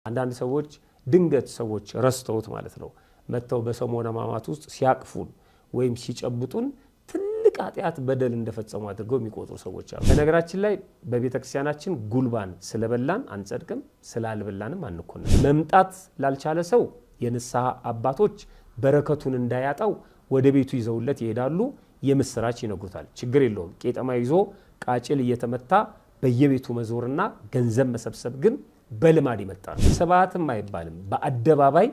አንዳንድ ሰዎች ድንገት ሰዎች ረስተውት ማለት ነው መጥተው በሰሞነ ሕማማት ውስጥ ሲያቅፉን ወይም ሲጨብጡን ትልቅ ኃጢአት በደል እንደፈጸሙ አድርገው የሚቆጥሩ ሰዎች አሉ። በነገራችን ላይ በቤተ ክርስቲያናችን ጉልባን ስለበላን አንጸድቅም፣ ስላልበላንም አንኮንም። መምጣት ላልቻለ ሰው የንስሐ አባቶች በረከቱን እንዳያጣው ወደ ቤቱ ይዘውለት ይሄዳሉ። የምስራች ይነግሩታል። ችግር የለውም። ቄጠማ ይዞ ቃጭል እየተመታ በየቤቱ መዞርና ገንዘብ መሰብሰብ ግን በልማድ ይመጣል። ስብሐትም አይባልም። በአደባባይ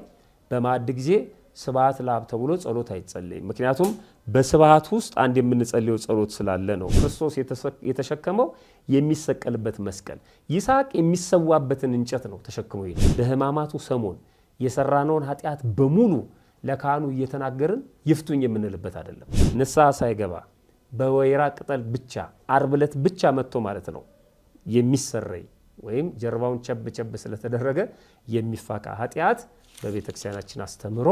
በማዕድ ጊዜ ስብሐት ለአብ ተብሎ ጸሎት አይጸለይም። ምክንያቱም በስብሐት ውስጥ አንድ የምንጸልየው ጸሎት ስላለ ነው። ክርስቶስ የተሸከመው የሚሰቀልበት መስቀል፣ ይስሐቅ የሚሰዋበትን እንጨት ነው ተሸክሞ ሄደ። በሕማማቱ ሰሞን የሰራነውን ኃጢአት በሙሉ ለካህኑ እየተናገርን ይፍቱኝ የምንልበት አይደለም። ንስሐ ሳይገባ በወይራ ቅጠል ብቻ ዓርብ ዕለት ብቻ መጥቶ ማለት ነው የሚሰረይ ወይም ጀርባውን ቸብ ቸብ ስለተደረገ የሚፋካ ኃጢአት በቤተ ክርስቲያናችን አስተምሮ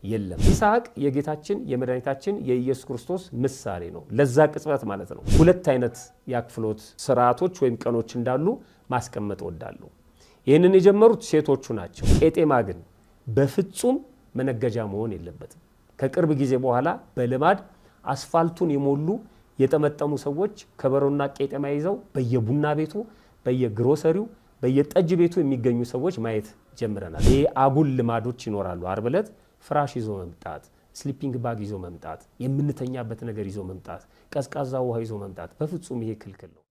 የለም። ይስሐቅ የጌታችን የመድኃኒታችን የኢየሱስ ክርስቶስ ምሳሌ ነው፣ ለዛ ቅጽበት ማለት ነው። ሁለት አይነት የአክፍሎት ስርዓቶች ወይም ቀኖች እንዳሉ ማስቀመጥ እወዳለሁ። ይህንን የጀመሩት ሴቶቹ ናቸው። ቄጤማ ግን በፍጹም መነገጃ መሆን የለበትም። ከቅርብ ጊዜ በኋላ በልማድ አስፋልቱን የሞሉ የጠመጠሙ ሰዎች ከበሮና ቄጤማ ይዘው በየቡና ቤቱ፣ በየግሮሰሪው፣ በየጠጅ ቤቱ የሚገኙ ሰዎች ማየት ጀምረናል። ይህ አጉል ልማዶች ይኖራሉ። ዓርብ ዕለት ፍራሽ ይዞ መምጣት፣ sleeping bag ይዞ መምጣት፣ የምንተኛበት ነገር ይዞ መምጣት፣ ቀዝቃዛ ውሃ ይዞ መምጣት በፍጹም ይሄ ክልክል ነው።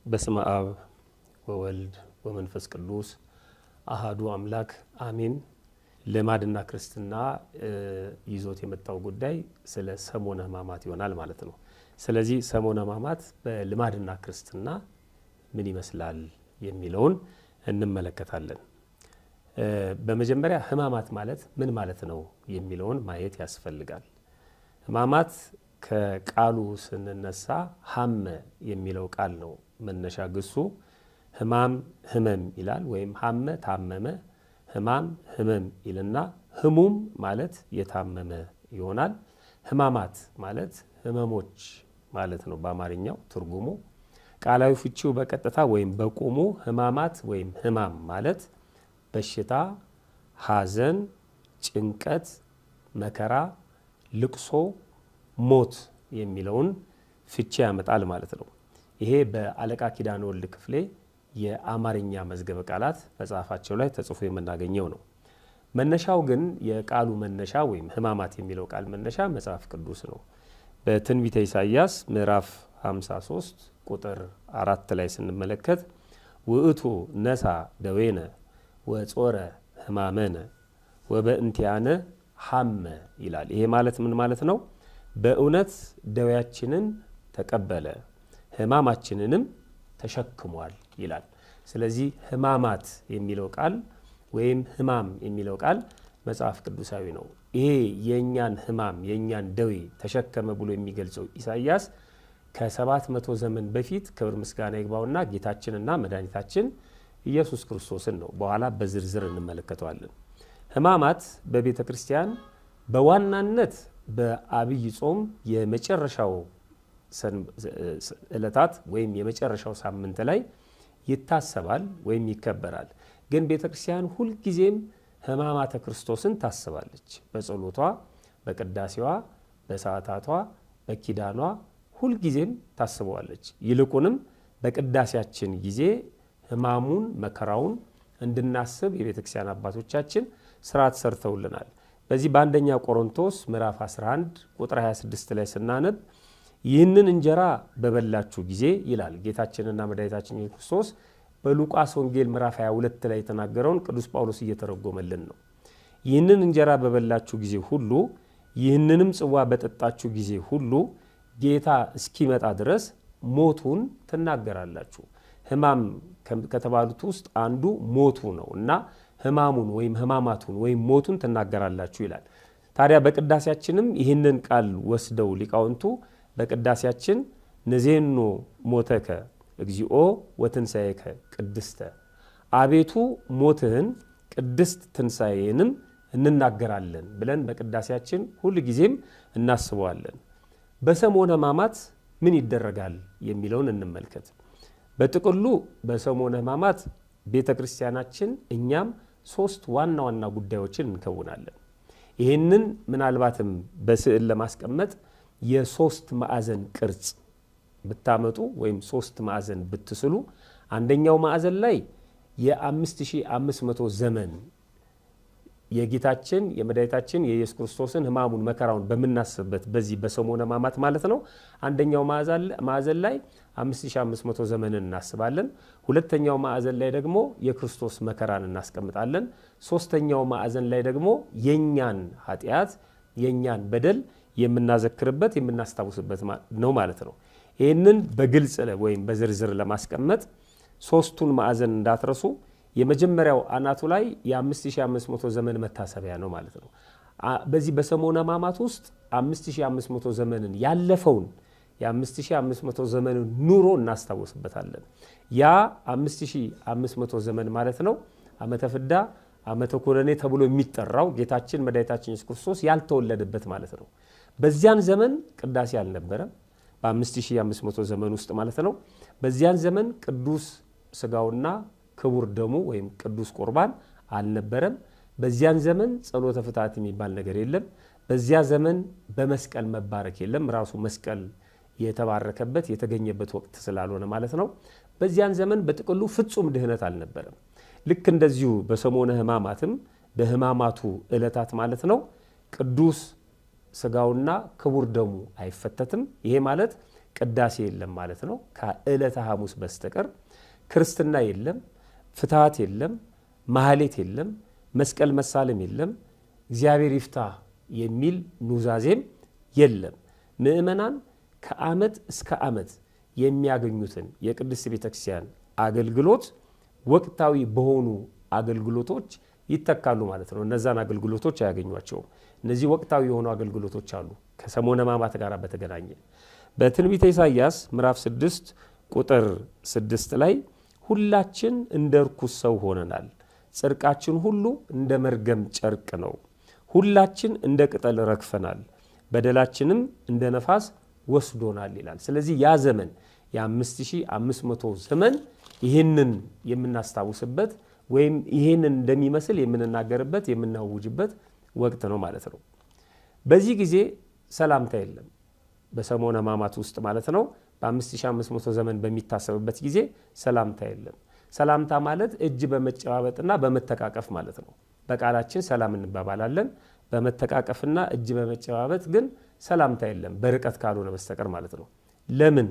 በስመ አብ ወወልድ ወመንፈስ ቅዱስ አሃዱ አምላክ አሜን። ልማድና ክርስትና ይዞት የመጣው ጉዳይ ስለ ሰሞነ ሕማማት ይሆናል ማለት ነው። ስለዚህ ሰሞነ ሕማማት በልማድና ክርስትና ምን ይመስላል የሚለውን እንመለከታለን። በመጀመሪያ ሕማማት ማለት ምን ማለት ነው የሚለውን ማየት ያስፈልጋል። ሕማማት ከቃሉ ስንነሳ ሐመ የሚለው ቃል ነው መነሻ ግሱ። ሕማም ሕመም ይላል፣ ወይም ሐመ ታመመ፣ ሕማም ሕመም ይልና ሕሙም ማለት የታመመ ይሆናል። ሕማማት ማለት ሕመሞች ማለት ነው በአማርኛው ትርጉሙ። ቃላዊ ፍቺው በቀጥታ ወይም በቁሙ ሕማማት ወይም ሕማም ማለት በሽታ፣ ሐዘን፣ ጭንቀት፣ መከራ፣ ልቅሶ፣ ሞት የሚለውን ፍቺ ያመጣል ማለት ነው። ይሄ በአለቃ ኪዳነ ወልድ ክፍሌ የአማርኛ መዝገበ ቃላት መጽሐፋቸው ላይ ተጽፎ የምናገኘው ነው። መነሻው ግን የቃሉ መነሻ ወይም ሕማማት የሚለው ቃል መነሻ መጽሐፍ ቅዱስ ነው። በትንቢተ ኢሳይያስ ምዕራፍ 53 ቁጥር 4 ላይ ስንመለከት ውእቱ ነሳ ደዌነ ወጾረ ሕማመነ ወበእንቲአነ ሐመ ይላል። ይሄ ማለት ምን ማለት ነው? በእውነት ደዌያችንን ተቀበለ ሕማማችንንም ተሸክሟል ይላል። ስለዚህ ሕማማት የሚለው ቃል ወይም ሕማም የሚለው ቃል መጽሐፍ ቅዱሳዊ ነው። ይሄ የእኛን ሕማም የእኛን ደዌ ተሸከመ ብሎ የሚገልጸው ኢሳይያስ ከ700 ዘመን በፊት ክብር ምስጋና ይግባውና ጌታችንና መድኃኒታችን ኢየሱስ ክርስቶስን ነው። በኋላ በዝርዝር እንመለከተዋለን። ሕማማት በቤተ ክርስቲያን በዋናነት በአብይ ጾም የመጨረሻው ዕለታት ወይም የመጨረሻው ሳምንት ላይ ይታሰባል ወይም ይከበራል። ግን ቤተ ክርስቲያን ሁልጊዜም ሕማማተ ክርስቶስን ታስባለች። በጸሎቷ፣ በቅዳሴዋ፣ በሰዓታቷ፣ በኪዳኗ ሁልጊዜም ታስበዋለች። ይልቁንም በቅዳሴያችን ጊዜ ሕማሙን መከራውን እንድናስብ የቤተ ክርስቲያን አባቶቻችን ስርዓት ሰርተውልናል። በዚህ በአንደኛ ቆሮንቶስ ምዕራፍ 11 ቁጥር 26 ላይ ስናነብ ይህንን እንጀራ በበላችሁ ጊዜ ይላል ጌታችንና መድኃኒታችን ኢየሱስ ክርስቶስ በሉቃስ ወንጌል ምዕራፍ 22 ላይ የተናገረውን ቅዱስ ጳውሎስ እየተረጎመልን ነው። ይህንን እንጀራ በበላችሁ ጊዜ ሁሉ ይህንንም ጽዋ በጠጣችሁ ጊዜ ሁሉ ጌታ እስኪመጣ ድረስ ሞቱን ትናገራላችሁ። ሕማም ከተባሉት ውስጥ አንዱ ሞቱ ነው እና ሕማሙን ወይም ሕማማቱን ወይም ሞቱን ትናገራላችሁ ይላል። ታዲያ በቅዳሴያችንም ይህንን ቃል ወስደው ሊቃውንቱ በቅዳሴያችን ንዜኑ ሞተከ እግዚኦ ወትንሣኤከ ቅድስተ፣ አቤቱ ሞትህን ቅድስት ትንሣኤንም እንናገራለን ብለን በቅዳሴያችን ሁል ጊዜም እናስበዋለን። በሰሞነ ሕማማት ምን ይደረጋል የሚለውን እንመልከት። በጥቅሉ በሰሞነ ሕማማት ቤተ ክርስቲያናችን እኛም ሶስት ዋና ዋና ጉዳዮችን እንከውናለን። ይህንን ምናልባትም በስዕል ለማስቀመጥ የሶስት ማዕዘን ቅርጽ ብታመጡ ወይም ሶስት ማዕዘን ብትስሉ፣ አንደኛው ማዕዘን ላይ የ5500 ዘመን የጌታችን የመድኃኒታችን የኢየሱስ ክርስቶስን ሕማሙን መከራውን በምናስብበት በዚህ በሰሞነ ሕማማት ማለት ነው። አንደኛው ማዕዘን ላይ 5500 ዘመንን እናስባለን። ሁለተኛው ማዕዘን ላይ ደግሞ የክርስቶስ መከራን እናስቀምጣለን። ሶስተኛው ማዕዘን ላይ ደግሞ የኛን ኃጢአት የኛን በደል የምናዘክርበት የምናስታውስበት ነው ማለት ነው። ይህንን በግልጽ ወይም በዝርዝር ለማስቀመጥ ሶስቱን ማዕዘን እንዳትረሱ። የመጀመሪያው አናቱ ላይ የ5500 ዘመን መታሰቢያ ነው ማለት ነው። በዚህ በሰሞነ ሕማማት ውስጥ 5500 ዘመንን ያለፈውን የ5500 ዘመንን ኑሮ እናስታውስበታለን። ያ 5500 ዘመን ማለት ነው ዓመተ ፍዳ ዓመተ ኩነኔ ተብሎ የሚጠራው ጌታችን መድኃኒታችን ኢየሱስ ክርስቶስ ያልተወለደበት ማለት ነው። በዚያን ዘመን ቅዳሴ አልነበረም። በ5500 ዘመን ውስጥ ማለት ነው። በዚያን ዘመን ቅዱስ ስጋውና ክቡር ደሙ ወይም ቅዱስ ቁርባን አልነበረም። በዚያን ዘመን ጸሎተ ፍትሐት የሚባል ነገር የለም። በዚያ ዘመን በመስቀል መባረክ የለም። ራሱ መስቀል የተባረከበት የተገኘበት ወቅት ስላልሆነ ማለት ነው። በዚያን ዘመን በጥቅሉ ፍጹም ድህነት አልነበረም። ልክ እንደዚሁ በሰሞነ ሕማማትም በሕማማቱ ዕለታት ማለት ነው ቅዱስ ስጋውና ክቡር ደሙ አይፈተትም። ይሄ ማለት ቅዳሴ የለም ማለት ነው ከዕለተ ሐሙስ በስተቀር። ክርስትና የለም፣ ፍትሐት የለም፣ ማህሌት የለም፣ መስቀል መሳለም የለም፣ እግዚአብሔር ይፍታ የሚል ኑዛዜም የለም። ምእመናን ከዓመት እስከ ዓመት የሚያገኙትን የቅድስት ቤተክርስቲያን አገልግሎት ወቅታዊ በሆኑ አገልግሎቶች ይተካሉ ማለት ነው። እነዛን አገልግሎቶች አያገኟቸውም። እነዚህ ወቅታዊ የሆኑ አገልግሎቶች አሉ ከሰሞነ ሕማማት ጋር በተገናኘ። በትንቢተ ኢሳይያስ ምዕራፍ 6 ቁጥር 6 ላይ ሁላችን እንደ ርኩስ ሰው ሆነናል፣ ጽድቃችን ሁሉ እንደ መርገም ጨርቅ ነው፣ ሁላችን እንደ ቅጠል ረግፈናል፣ በደላችንም እንደ ነፋስ ወስዶናል ይላል። ስለዚህ ያ ዘመን የ5500 ዘመን ይህንን የምናስታውስበት ወይም ይህንን እንደሚመስል የምንናገርበት የምናውጅበት ወቅት ነው ማለት ነው። በዚህ ጊዜ ሰላምታ የለም። በሰሞነ ሕማማት ውስጥ ማለት ነው። በ5500 ዘመን በሚታሰብበት ጊዜ ሰላምታ የለም። ሰላምታ ማለት እጅ በመጨባበጥና በመተቃቀፍ ማለት ነው። በቃላችን ሰላም እንባባላለን። በመተቃቀፍና እጅ በመጨባበጥ ግን ሰላምታ የለም፣ በርቀት ካልሆነ በስተቀር ማለት ነው። ለምን?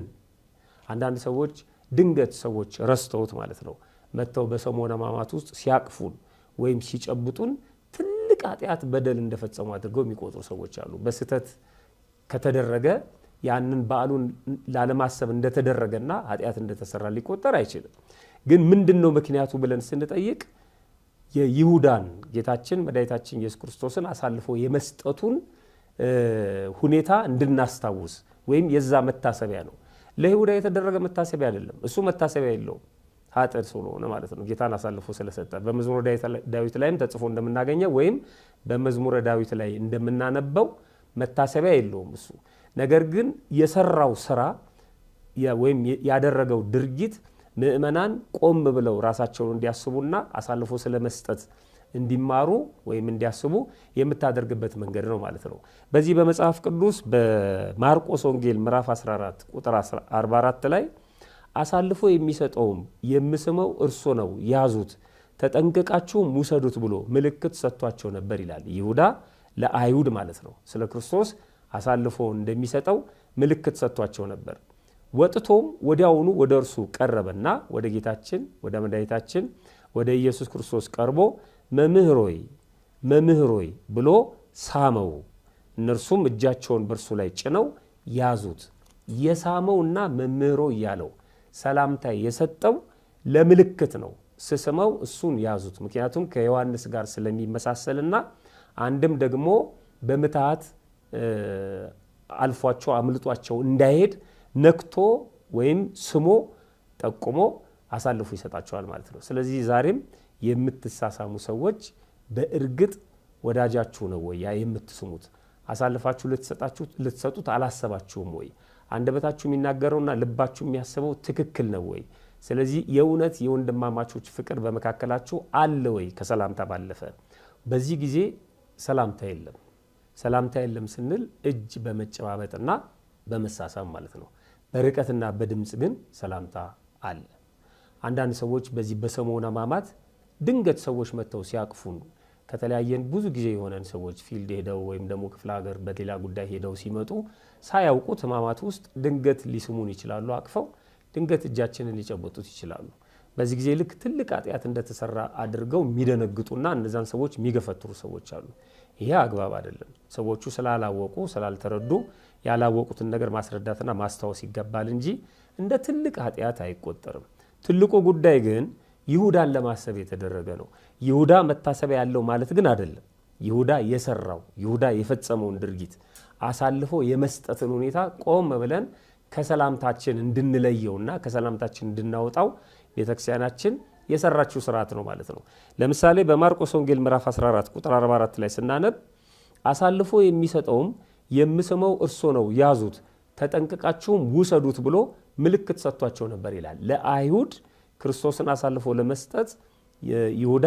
አንዳንድ ሰዎች ድንገት ሰዎች ረስተውት ማለት ነው መጥተው በሰሞነ ሕማማት ውስጥ ሲያቅፉን ወይም ሲጨብጡን ትልቅ ኃጢአት በደል እንደፈጸሙ አድርገው የሚቆጥሩ ሰዎች አሉ። በስህተት ከተደረገ ያንን በዓሉን ላለማሰብ እንደተደረገና ኃጢአት እንደተሰራ ሊቆጠር አይችልም። ግን ምንድን ነው ምክንያቱ ብለን ስንጠይቅ የይሁዳን ጌታችን መድኃኒታችን ኢየሱስ ክርስቶስን አሳልፎ የመስጠቱን ሁኔታ እንድናስታውስ ወይም የዛ መታሰቢያ ነው። ለይሁዳ የተደረገ መታሰቢያ አይደለም። እሱ መታሰቢያ የለውም ኃጥእ ስለሆነ ማለት ነው። ጌታን አሳልፎ ስለሰጠ በመዝሙረ ዳዊት ላይም ተጽፎ እንደምናገኘው ወይም በመዝሙረ ዳዊት ላይ እንደምናነበው መታሰቢያ የለውም እሱ። ነገር ግን የሰራው ስራ ወይም ያደረገው ድርጊት ምእመናን ቆም ብለው ራሳቸውን እንዲያስቡና አሳልፎ ስለመስጠት እንዲማሩ ወይም እንዲያስቡ የምታደርግበት መንገድ ነው ማለት ነው። በዚህ በመጽሐፍ ቅዱስ በማርቆስ ወንጌል ምዕራፍ 14 ቁጥር 44 ላይ አሳልፎ የሚሰጠውም የምስመው እርሱ ነው፣ ያዙት፣ ተጠንቅቃችሁም ውሰዱት ብሎ ምልክት ሰጥቷቸው ነበር ይላል። ይሁዳ ለአይሁድ ማለት ነው። ስለ ክርስቶስ አሳልፎ እንደሚሰጠው ምልክት ሰጥቷቸው ነበር። ወጥቶም ወዲያውኑ ወደ እርሱ ቀረበና ወደ ጌታችን ወደ መድኃኒታችን ወደ ኢየሱስ ክርስቶስ ቀርቦ መምህር ሆይ መምህር ሆይ ብሎ ሳመው። እነርሱም እጃቸውን በእርሱ ላይ ጭነው ያዙት። የሳመውና መምህሮ እያለው ሰላምታ የሰጠው ለምልክት ነው። ስስመው እሱን ያዙት። ምክንያቱም ከዮሐንስ ጋር ስለሚመሳሰልና አንድም ደግሞ በምትሃት አልፏቸው አምልጧቸው እንዳይሄድ ነክቶ ወይም ስሞ ጠቁሞ አሳልፎ ይሰጣቸዋል ማለት ነው። ስለዚህ ዛሬም የምትሳሳሙ ሰዎች በእርግጥ ወዳጃችሁ ነው ወይ? ያ የምትስሙት አሳልፋችሁ ልትሰጡት አላሰባችሁም ወይ? አንደበታችሁ የሚናገረውና ልባችሁ የሚያስበው ትክክል ነው ወይ? ስለዚህ የእውነት የወንድማማቾች ፍቅር በመካከላችሁ አለ ወይ? ከሰላምታ ባለፈ በዚህ ጊዜ ሰላምታ የለም። ሰላምታ የለም ስንል እጅ በመጨባበጥና በመሳሳም ማለት ነው። በርቀትና በድምፅ ግን ሰላምታ አለ። አንዳንድ ሰዎች በዚህ በሰሙነ ሕማማት ድንገት ሰዎች መጥተው ሲያቅፉን፣ ከተለያየን ብዙ ጊዜ የሆነን ሰዎች field ሄደው ወይም ደግሞ ክፍለ ሀገር በሌላ ጉዳይ ሄደው ሲመጡ ሳያውቁት ሕማማት ውስጥ ድንገት ሊስሙን ይችላሉ። አቅፈው ድንገት እጃችንን ሊጨብጡት ይችላሉ። በዚህ ጊዜ ልክ ትልቅ ኃጢአት እንደተሰራ አድርገው የሚደነግጡና እነዛን ሰዎች የሚገፈትሩ ሰዎች አሉ። ይሄ አግባብ አይደለም። ሰዎቹ ስላላወቁ ስላልተረዱ ያላወቁትን ነገር ማስረዳትና ማስታወስ ይገባል እንጂ እንደ ትልቅ ኃጢአት አይቆጠርም። ትልቁ ጉዳይ ግን ይሁዳን ለማሰብ የተደረገ ነው። ይሁዳ መታሰቢያ ያለው ማለት ግን አይደለም። ይሁዳ የሰራው፣ ይሁዳ የፈጸመውን ድርጊት አሳልፎ የመስጠትን ሁኔታ ቆም ብለን ከሰላምታችን እንድንለየውና ከሰላምታችን እንድናወጣው ቤተክርስቲያናችን የሰራችው ስርዓት ነው ማለት ነው። ለምሳሌ በማርቆስ ወንጌል ምዕራፍ 14 ቁጥር 44 ላይ ስናነብ አሳልፎ የሚሰጠውም የምስመው እርሶ ነው፣ ያዙት፣ ተጠንቅቃችሁም ውሰዱት ብሎ ምልክት ሰጥቷቸው ነበር ይላል። ለአይሁድ ክርስቶስን አሳልፎ ለመስጠት ይሁዳ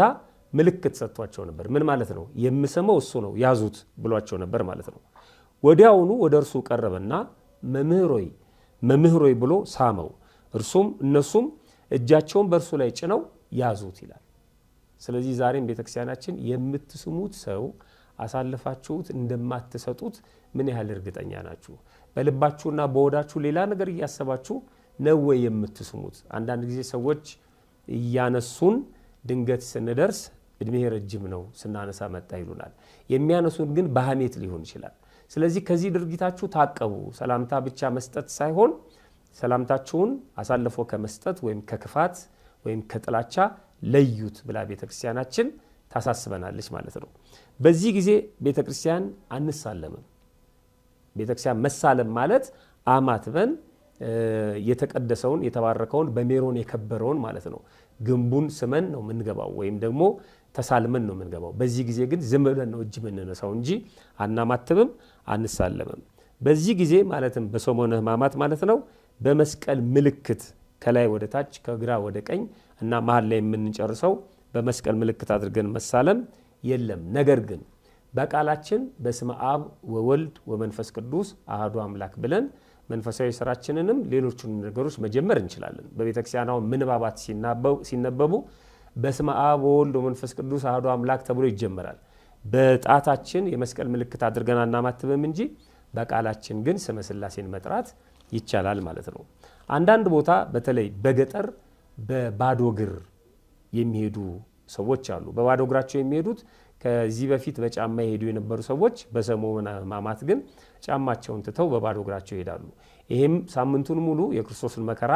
ምልክት ሰጥቷቸው ነበር። ምን ማለት ነው? የምስመው እሱ ነው፣ ያዙት ብሏቸው ነበር ማለት ነው። ወዲያውኑ ወደ እርሱ ቀረበና መምህር ሆይ፣ መምህር ሆይ ብሎ ሳመው። እርሱም እነሱም እጃቸውን በእርሱ ላይ ጭነው ያዙት ይላል። ስለዚህ ዛሬም ቤተክርስቲያናችን የምትስሙት ሰው አሳልፋችሁት እንደማትሰጡት ምን ያህል እርግጠኛ ናችሁ? በልባችሁና በሆዳችሁ ሌላ ነገር እያሰባችሁ ነው ወይ የምትስሙት? አንዳንድ ጊዜ ሰዎች እያነሱን ድንገት ስንደርስ እድሜ ረጅም ነው ስናነሳ መጣ ይሉናል። የሚያነሱን ግን በሐሜት ሊሆን ይችላል። ስለዚህ ከዚህ ድርጊታችሁ ታቀቡ። ሰላምታ ብቻ መስጠት ሳይሆን ሰላምታችሁን አሳልፎ ከመስጠት ወይም ከክፋት ወይም ከጥላቻ ለዩት ብላ ቤተክርስቲያናችን ታሳስበናለች ማለት ነው። በዚህ ጊዜ ቤተክርስቲያን አንሳለምም። ቤተክርስቲያን መሳለም ማለት አማትበን የተቀደሰውን የተባረከውን በሜሮን የከበረውን ማለት ነው። ግንቡን ስመን ነው የምንገባው ወይም ደግሞ ተሳልመን ነው የምንገባው። በዚህ ጊዜ ግን ዝም ብለን ነው እጅ የምንነሳው እንጂ አናማትብም፣ አንሳለምም። በዚህ ጊዜ ማለትም በሰሙነ ሕማማት ማለት ነው፣ በመስቀል ምልክት ከላይ ወደ ታች ከግራ ወደ ቀኝ እና መሀል ላይ የምንጨርሰው በመስቀል ምልክት አድርገን መሳለም የለም። ነገር ግን በቃላችን በስመ አብ ወወልድ ወመንፈስ ቅዱስ አሐዱ አምላክ ብለን መንፈሳዊ ስራችንንም ሌሎቹን ነገሮች መጀመር እንችላለን። በቤተክርስቲያን አሁን ምንባባት ሲነበቡ በስመ አብ ወወልድ ወመንፈስ ቅዱስ አሐዱ አምላክ ተብሎ ይጀመራል። በጣታችን የመስቀል ምልክት አድርገን አናማትብም እንጂ በቃላችን ግን ስመ ሥላሴን መጥራት ይቻላል ማለት ነው። አንዳንድ ቦታ በተለይ በገጠር በባዶ እግር የሚሄዱ ሰዎች አሉ። በባዶ እግራቸው የሚሄዱት ከዚህ በፊት በጫማ የሄዱ የነበሩ ሰዎች በሰሙነ ሕማማት ግን ጫማቸውን ትተው በባዶ እግራቸው ይሄዳሉ። ይሄም ሳምንቱን ሙሉ የክርስቶስን መከራ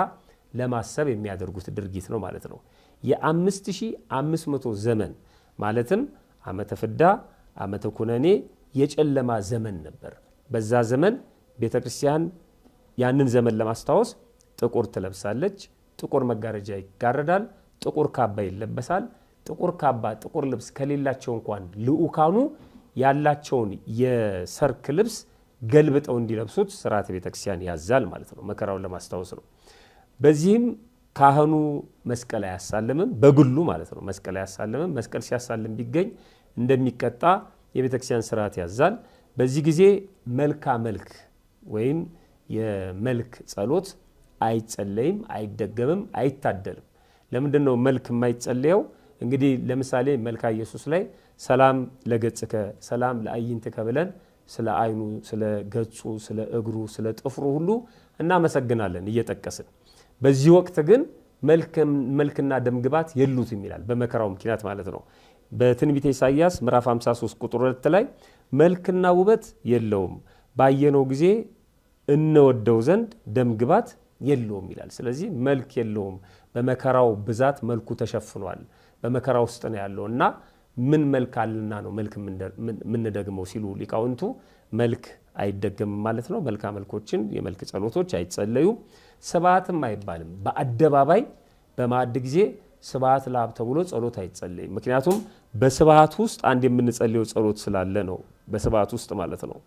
ለማሰብ የሚያደርጉት ድርጊት ነው ማለት ነው። የ5500 ዘመን ማለትም ዓመተ ፍዳ፣ ዓመተ ኩነኔ የጨለማ ዘመን ነበር። በዛ ዘመን ቤተክርስቲያን ያንን ዘመን ለማስታወስ ጥቁር ትለብሳለች፣ ጥቁር መጋረጃ ይጋረዳል፣ ጥቁር ካባ ይለበሳል። ጥቁር ካባ ጥቁር ልብስ ከሌላቸው እንኳን ልዑካኑ ያላቸውን የሰርክ ልብስ ገልብጠው እንዲለብሱት ስርዓተ ቤተክርስቲያን ያዛል ማለት ነው። መከራውን ለማስታወስ ነው። በዚህም ካህኑ መስቀል አያሳልምም፣ በግሉ ማለት ነው። መስቀል አያሳልምም። መስቀል ሲያሳልም ቢገኝ እንደሚቀጣ የቤተክርስቲያን ስርዓት ያዛል። በዚህ ጊዜ መልካ መልክ ወይም የመልክ ጸሎት አይጸለይም፣ አይደገምም፣ አይታደልም። ለምንድን ነው መልክ የማይጸለየው? እንግዲህ ለምሳሌ መልካ ኢየሱስ ላይ ሰላም ለገጽከ ሰላም ለአይንትከ ብለን ስለ አይኑ፣ ስለ ገጹ፣ ስለ እግሩ፣ ስለ ጥፍሩ ሁሉ እናመሰግናለን እየጠቀስን። በዚህ ወቅት ግን መልክና ደምግባት የሉትም ይላል፣ በመከራው ምክንያት ማለት ነው። በትንቢተ ኢሳይያስ ምዕራፍ 53 ቁጥር 2 ላይ መልክና ውበት የለውም፣ ባየነው ጊዜ እንወደው ዘንድ ደምግባት የለውም ይላል። ስለዚህ መልክ የለውም፣ በመከራው ብዛት መልኩ ተሸፍኗል፣ በመከራ ውስጥ ነው ያለው እና ምን መልክ አለና ነው መልክ የምንደግመው ሲሉ ሊቃውንቱ መልክ አይደገምም ማለት ነው። መልካ መልኮችን የመልክ ጸሎቶች አይጸለዩም፣ ስብሐትም አይባልም። በአደባባይ በማዕድ ጊዜ ስብሐት ለአብ ተብሎ ጸሎት አይጸለይም። ምክንያቱም በስብሐት ውስጥ አንድ የምንጸልየው ጸሎት ስላለ ነው። በስብሐት ውስጥ ማለት ነው።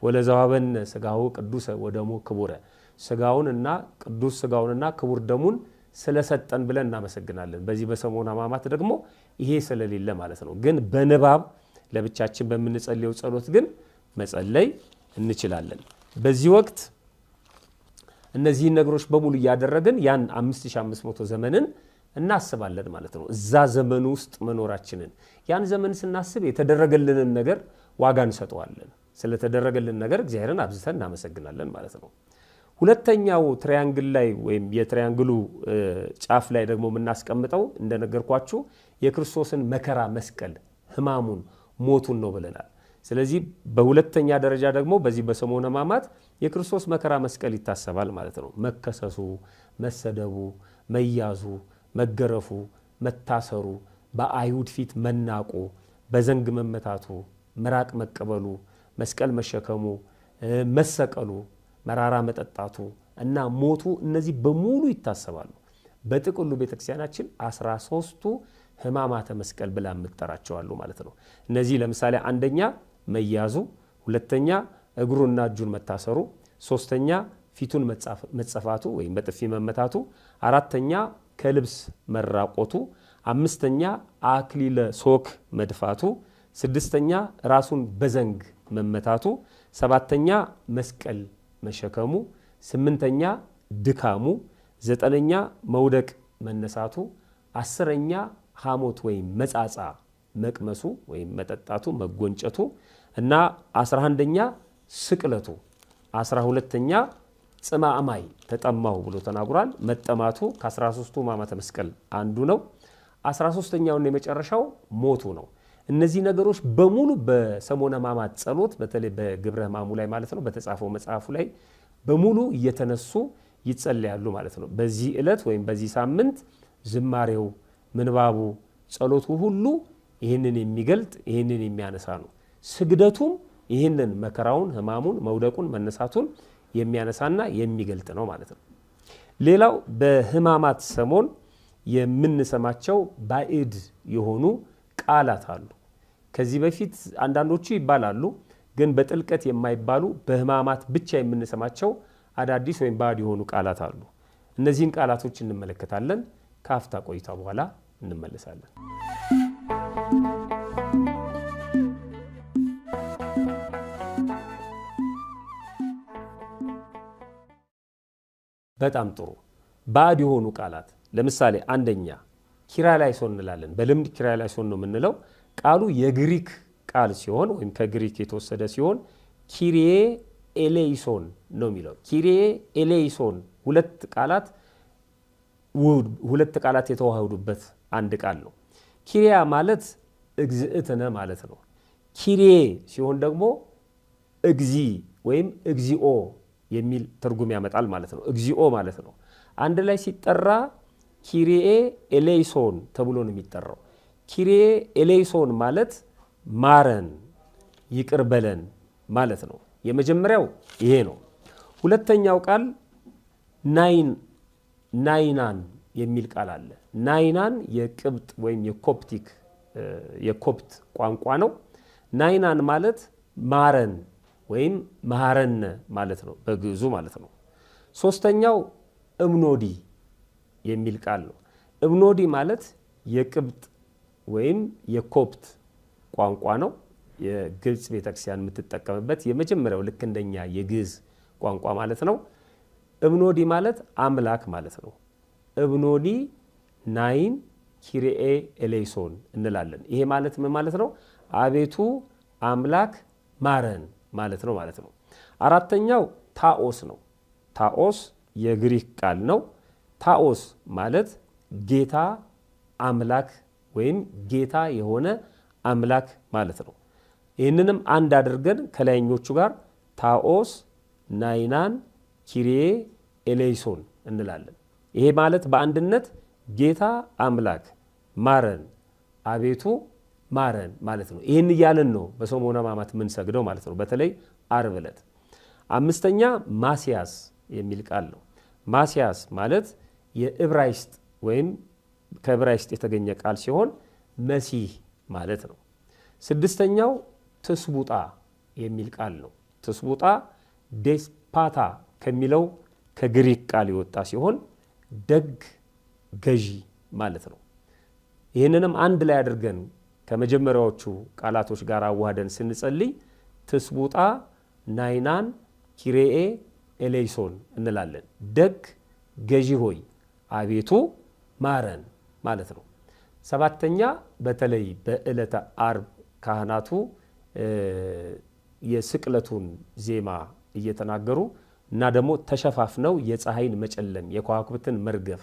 ወለዘዋበነ ሥጋሁ ቅዱሰ ወደሙ ክቡረ፣ ስጋውንና ቅዱስ ስጋውንና ክቡር ደሙን ስለሰጠን ብለን እናመሰግናለን። በዚህ በሰሙነ ሕማማት ደግሞ ይሄ ስለሌለ ማለት ነው። ግን በንባብ ለብቻችን በምንጸልየው ጸሎት ግን መጸለይ እንችላለን። በዚህ ወቅት እነዚህን ነገሮች በሙሉ እያደረግን ያን 5500 ዘመንን እናስባለን ማለት ነው። እዛ ዘመን ውስጥ መኖራችንን ያን ዘመን ስናስብ የተደረገልንን ነገር ዋጋ እንሰጠዋለን። ስለተደረገልን ነገር እግዚአብሔርን አብዝተን እናመሰግናለን ማለት ነው። ሁለተኛው ትሪያንግል ላይ ወይም የትሪያንግሉ ጫፍ ላይ ደግሞ የምናስቀምጠው እንደነገርኳችሁ የክርስቶስን መከራ መስቀል፣ ሕማሙን፣ ሞቱን ነው ብለናል። ስለዚህ በሁለተኛ ደረጃ ደግሞ በዚህ በሰሙነ ሕማማት የክርስቶስ መከራ መስቀል ይታሰባል ማለት ነው። መከሰሱ፣ መሰደቡ፣ መያዙ፣ መገረፉ፣ መታሰሩ፣ በአይሁድ ፊት መናቁ፣ በዘንግ መመታቱ፣ ምራቅ መቀበሉ፣ መስቀል መሸከሙ፣ መሰቀሉ፣ መራራ መጠጣቱ እና ሞቱ እነዚህ በሙሉ ይታሰባሉ። በጥቅሉ ቤተክርስቲያናችን 13ቱ ሕማማተ መስቀል ብላ የምትጠራቸዋሉ ማለት ነው። እነዚህ ለምሳሌ አንደኛ መያዙ፣ ሁለተኛ እግሩና እጁን መታሰሩ፣ ሶስተኛ ፊቱን መጸፋቱ ወይም በጥፊ መመታቱ፣ አራተኛ ከልብስ መራቆቱ፣ አምስተኛ አክሊለ ሶክ መድፋቱ፣ ስድስተኛ ራሱን በዘንግ መመታቱ፣ ሰባተኛ መስቀል መሸከሙ፣ ስምንተኛ ድካሙ፣ ዘጠነኛ መውደቅ መነሳቱ፣ 10ኛ ሐሞት ወይም መጻጻ መቅመሱ ወይም መጠጣቱ መጎንጨቱ እና 11ኛ ስቅለቱ፣ 12ኛ ጽማዕማይ ተጠማሁ ብሎ ተናግሯል። መጠማቱ ከ13ቱ ሕማማተ መስቀል አንዱ ነው። 13ኛውን የመጨረሻው ሞቱ ነው። እነዚህ ነገሮች በሙሉ በሰሙነ ሕማማት ጸሎት በተለይ በግብረ ሕማሙ ላይ ማለት ነው በተጻፈው መጽሐፉ ላይ በሙሉ እየተነሱ ይጸለያሉ ማለት ነው። በዚህ ዕለት ወይም በዚህ ሳምንት ዝማሬው፣ ምንባቡ፣ ጸሎቱ ሁሉ ይህንን የሚገልጥ ይህንን የሚያነሳ ነው። ስግደቱም ይህንን መከራውን፣ ሕማሙን፣ መውደቁን፣ መነሳቱን የሚያነሳና የሚገልጥ ነው ማለት ነው። ሌላው በሕማማት ሰሞን የምንሰማቸው ባዕድ የሆኑ ቃላት አሉ። ከዚህ በፊት አንዳንዶቹ ይባላሉ፣ ግን በጥልቀት የማይባሉ በሕማማት ብቻ የምንሰማቸው አዳዲስ ወይም ባዕድ የሆኑ ቃላት አሉ። እነዚህን ቃላቶች እንመለከታለን። ከአፍታ ቆይታ በኋላ እንመለሳለን። በጣም ጥሩ። ባዕድ የሆኑ ቃላት ለምሳሌ አንደኛ ኪርያላይሶን እንላለን። በልምድ ኪርያላይሶን ነው የምንለው። ቃሉ የግሪክ ቃል ሲሆን ወይም ከግሪክ የተወሰደ ሲሆን ኪሪዬ ኤሌይሶን ነው የሚለው። ኪሪዬ ኤሌይሶን ሁለት ቃላት የተዋህዱበት አንድ ቃል ነው። ኪሪያ ማለት እግዝእትነ ማለት ነው። ኪሪዬ ሲሆን ደግሞ እግዚ ወይም እግዚኦ የሚል ትርጉም ያመጣል ማለት ነው። እግዚኦ ማለት ነው። አንድ ላይ ሲጠራ ኪሪዬ ኤሌይሶን ተብሎ ነው የሚጠራው። ኪሪዬ ኤሌይሶን ማለት ማረን፣ ይቅር በለን ማለት ነው። የመጀመሪያው ይሄ ነው። ሁለተኛው ቃል ናይናን የሚል ቃል አለ። ናይናን የቅብጥ ወይም የኮፕቲክ የኮፕት ቋንቋ ነው። ናይናን ማለት ማረን ወይም መሐረነ ማለት ነው፣ በግዕዙ ማለት ነው። ሶስተኛው እብኖዲ የሚል ቃል ነው። እብኖዲ ማለት የቅብጥ ወይም የኮፕት ቋንቋ ነው። የግብፅ ቤተክርስቲያን የምትጠቀምበት የመጀመሪያው ልክ እንደኛ የግዕዝ ቋንቋ ማለት ነው። እብኖዲ ማለት አምላክ ማለት ነው። እብኖዲ ናይን ኪሪኤ ኤሌይሶን እንላለን። ይሄ ማለት ምን ማለት ነው? አቤቱ አምላክ ማረን ማለት ነው ማለት ነው። አራተኛው ታኦስ ነው። ታኦስ የግሪክ ቃል ነው። ታኦስ ማለት ጌታ አምላክ ወይም ጌታ የሆነ አምላክ ማለት ነው። ይህንንም አንድ አድርገን ከላይኞቹ ጋር ታኦስ ናይናን ኪሪዬ ኤሌይሶን እንላለን። ይሄ ማለት በአንድነት ጌታ አምላክ ማረን፣ አቤቱ ማረን ማለት ነው። ይህን እያልን ነው በሰሙነ ሕማማት የምንሰግደው ማለት ነው። በተለይ ዓርብ ዕለት። አምስተኛ ማስያስ የሚል ቃል ነው። ማስያስ ማለት የዕብራይስጥ ወይም ከዕብራይስጥ የተገኘ ቃል ሲሆን መሲህ ማለት ነው። ስድስተኛው ትስቡጣ የሚል ቃል ነው። ትስቡጣ ዴስፓታ ከሚለው ከግሪክ ቃል የወጣ ሲሆን ደግ ገዢ ማለት ነው። ይህንንም አንድ ላይ አድርገን ከመጀመሪያዎቹ ቃላቶች ጋር አዋህደን ስንጸልይ ትስቡጣ ናይናን ኪሬኤ ኤሌይሶን እንላለን። ደግ ገዢ ሆይ አቤቱ ማረን ማለት ነው። ሰባተኛ በተለይ በዕለተ አርብ ካህናቱ የስቅለቱን ዜማ እየተናገሩ እና ደግሞ ተሸፋፍነው የፀሐይን መጨለም የከዋክብትን መርገፍ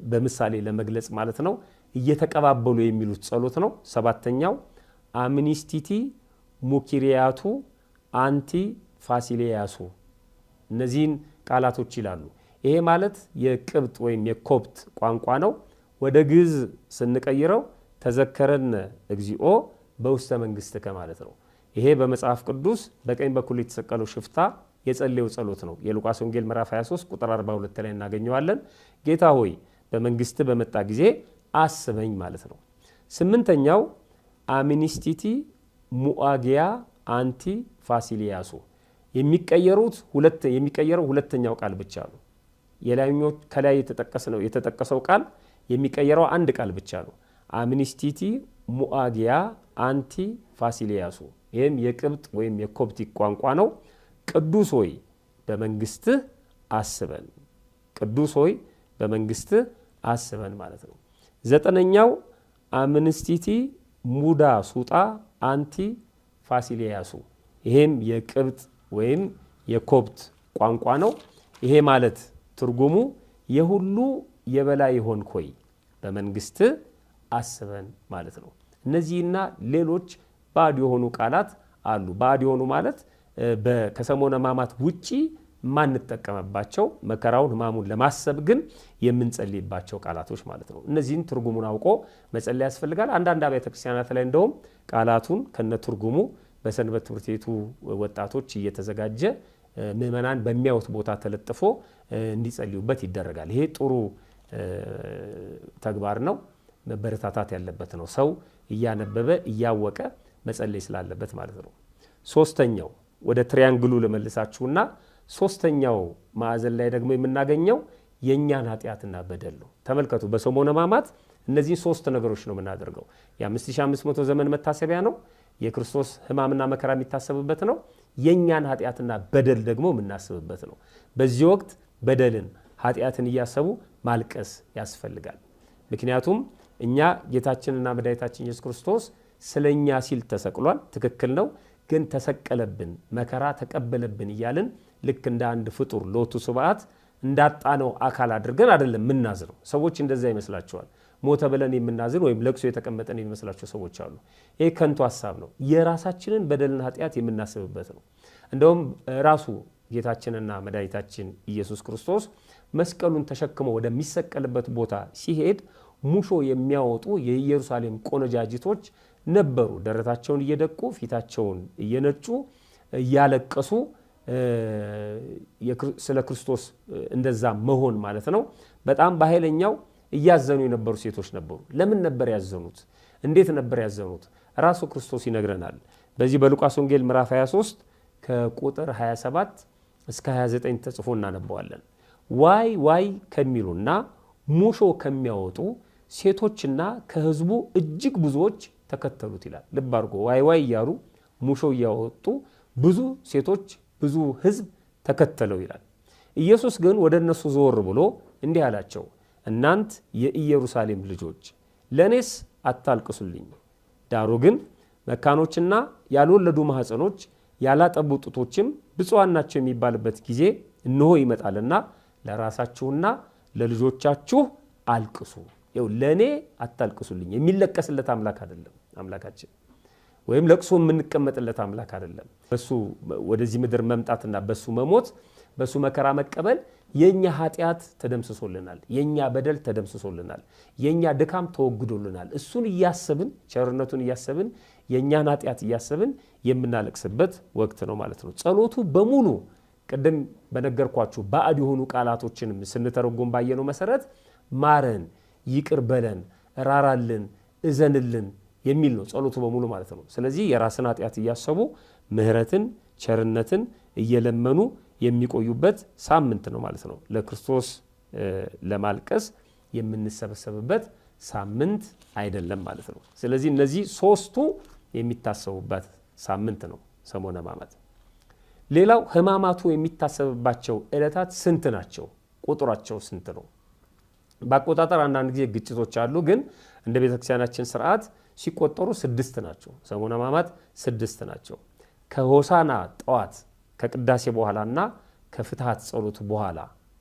በምሳሌ ለመግለጽ ማለት ነው እየተቀባበሉ የሚሉት ጸሎት ነው። ሰባተኛው አምኒስቲቲ ሙኪሪያቱ አንቲ ፋሲሊያሱ እነዚህን ቃላቶች ይላሉ። ይሄ ማለት የቅብጥ ወይም የኮፕት ቋንቋ ነው። ወደ ግዕዝ ስንቀይረው ተዘከረነ እግዚኦ በውስተ መንግሥትከ ማለት ነው። ይሄ በመጽሐፍ ቅዱስ በቀኝ በኩል የተሰቀለው ሽፍታ የጸለየው ጸሎት ነው። የሉቃስ ወንጌል ምዕራፍ 23 ቁጥር 42 ላይ እናገኘዋለን። ጌታ ሆይ በመንግስት በመጣ ጊዜ አስበኝ ማለት ነው። ስምንተኛው አምኒስቲቲ ሙአጊያ አንቲ ፋሲሊያሱ የሚቀየሩት ሁለት የሚቀየረው ሁለተኛው ቃል ብቻ ነው። የላይኛው ከላይ የተጠቀሰው የተጠቀሰው ቃል የሚቀየረው አንድ ቃል ብቻ ነው። አምኒስቲቲ ሙአጊያ አንቲ ፋሲሊያሱ ይህም የቅብጥ ወይም የኮፕቲክ ቋንቋ ነው። ቅዱስ ሆይ በመንግስትህ አስበን፣ ቅዱስ ሆይ በመንግስትህ አስበን ማለት ነው። ዘጠነኛው አምንስቲቲ ሙዳ ሱጣ አንቲ ፋሲሊያሱ ይሄም የቅብጥ ወይም የኮፕት ቋንቋ ነው። ይሄ ማለት ትርጉሙ የሁሉ የበላይ ሆንክ ሆይ በመንግስትህ አስበን ማለት ነው። እነዚህና ሌሎች ባዕድ የሆኑ ቃላት አሉ። ባዕድ የሆኑ ማለት ከሰሞነ ሕማማት ውጪ የማንጠቀምባቸው መከራውን ሕማሙን ለማሰብ ግን የምንጸልይባቸው ቃላቶች ማለት ነው። እነዚህን ትርጉሙን አውቆ መጸለይ ያስፈልጋል። አንዳንድ አብያተ ክርስቲያናት ላይ እንደውም ቃላቱን ከነ ትርጉሙ በሰንበት ትምህርት ቤቱ ወጣቶች እየተዘጋጀ ምዕመናን በሚያዩት ቦታ ተለጥፎ እንዲጸልዩበት ይደረጋል። ይሄ ጥሩ ተግባር ነው፣ መበረታታት ያለበት ነው። ሰው እያነበበ እያወቀ መጸለይ ስላለበት ማለት ነው። ሶስተኛው ወደ ትሪያንግሉ ልመልሳችሁና ሶስተኛው ማዕዘን ላይ ደግሞ የምናገኘው የእኛን ኃጢአትና በደል ነው። ተመልከቱ፣ በሰሞነ ሕማማት እነዚህን ሶስት ነገሮች ነው የምናደርገው። የ5500 ዘመን መታሰቢያ ነው። የክርስቶስ ሕማምና መከራ የሚታሰብበት ነው። የእኛን ኃጢአትና በደል ደግሞ የምናስብበት ነው። በዚህ ወቅት በደልን ኃጢአትን እያሰቡ ማልቀስ ያስፈልጋል። ምክንያቱም እኛ ጌታችንና መድኃኒታችን ኢየሱስ ክርስቶስ ስለኛ ሲል ተሰቅሏል። ትክክል ነው። ግን ተሰቀለብን፣ መከራ ተቀበለብን እያልን ልክ እንደ አንድ ፍጡር ሎቱ ስብዓት እንዳጣነው አካል አድርገን አይደለም የምናዝነው። ሰዎች እንደዛ ይመስላቸዋል። ሞተ ብለን የምናዝን ወይም ለቅሶ የተቀመጠን የሚመስላቸው ሰዎች አሉ። ይህ ከንቱ ሀሳብ ነው። የራሳችንን በደልና ኃጢአት የምናስብበት ነው። እንደውም ራሱ ጌታችንና መድኃኒታችን ኢየሱስ ክርስቶስ መስቀሉን ተሸክሞ ወደሚሰቀልበት ቦታ ሲሄድ ሙሾ የሚያወጡ የኢየሩሳሌም ቆነጃጅቶች ነበሩ። ደረታቸውን እየደቁ ፊታቸውን እየነጩ እያለቀሱ ስለ ክርስቶስ እንደዛ መሆን ማለት ነው። በጣም በኃይለኛው እያዘኑ የነበሩ ሴቶች ነበሩ። ለምን ነበር ያዘኑት? እንዴት ነበር ያዘኑት? ራሱ ክርስቶስ ይነግረናል። በዚህ በሉቃስ ወንጌል ምዕራፍ 23 ከቁጥር 27 እስከ 29 ተጽፎ እናነበዋለን። ዋይ ዋይ ከሚሉና ሙሾ ከሚያወጡ ሴቶችና ከሕዝቡ እጅግ ብዙዎች ተከተሉት ይላል። ልብ አድርጎ ዋይ ዋይ እያሉ ሙሾ እያወጡ ብዙ ሴቶች ብዙ ሕዝብ ተከተለው ይላል። ኢየሱስ ግን ወደ እነሱ ዞር ብሎ እንዲህ አላቸው፣ እናንት የኢየሩሳሌም ልጆች ለእኔስ አታልቅሱልኝ፣ ዳሩ ግን መካኖችና ያልወለዱ ማኅፀኖች ያላጠቡ ጡቶችም ብፁዓን ናቸው የሚባልበት ጊዜ እነሆ ይመጣልና ለራሳችሁና ለልጆቻችሁ አልቅሱ። ይኸው ለእኔ አታልቅሱልኝ። የሚለቀስለት አምላክ አይደለም አምላካችን፣ ወይም ለቅሶ የምንቀመጥለት አምላክ አይደለም። በሱ ወደዚህ ምድር መምጣትና በሱ መሞት በሱ መከራ መቀበል የኛ ኃጢአት ተደምስሶልናል። የኛ በደል ተደምስሶልናል። የኛ ድካም ተወግዶልናል። እሱን እያሰብን ቸርነቱን እያሰብን የእኛን ኃጢአት እያሰብን የምናለቅስበት ወቅት ነው ማለት ነው። ጸሎቱ በሙሉ ቅድም በነገርኳችሁ ባዕድ የሆኑ ቃላቶችንም ስንተረጎም ባየነው መሰረት ማረን፣ ይቅር በለን፣ ራራልን፣ እዘንልን የሚል ነው ጸሎቱ በሙሉ ማለት ነው። ስለዚህ የራስን ኃጢአት እያሰቡ ምሕረትን ቸርነትን እየለመኑ የሚቆዩበት ሳምንት ነው ማለት ነው። ለክርስቶስ ለማልቀስ የምንሰበሰብበት ሳምንት አይደለም ማለት ነው። ስለዚህ እነዚህ ሶስቱ የሚታሰቡበት ሳምንት ነው ሰሞነ ሕማማት። ሌላው ሕማማቱ የሚታሰብባቸው ዕለታት ስንት ናቸው? ቁጥራቸው ስንት ነው? በአቆጣጠር አንዳንድ ጊዜ ግጭቶች አሉ። ግን እንደ ቤተክርስቲያናችን ስርዓት ሲቆጠሩ 6 ናቸው። ሰሞነ ሕማማት 6 ናቸው። ከሆሳና ጠዋት ከቅዳሴ በኋላና ከፍትሐት ጸሎት በኋላ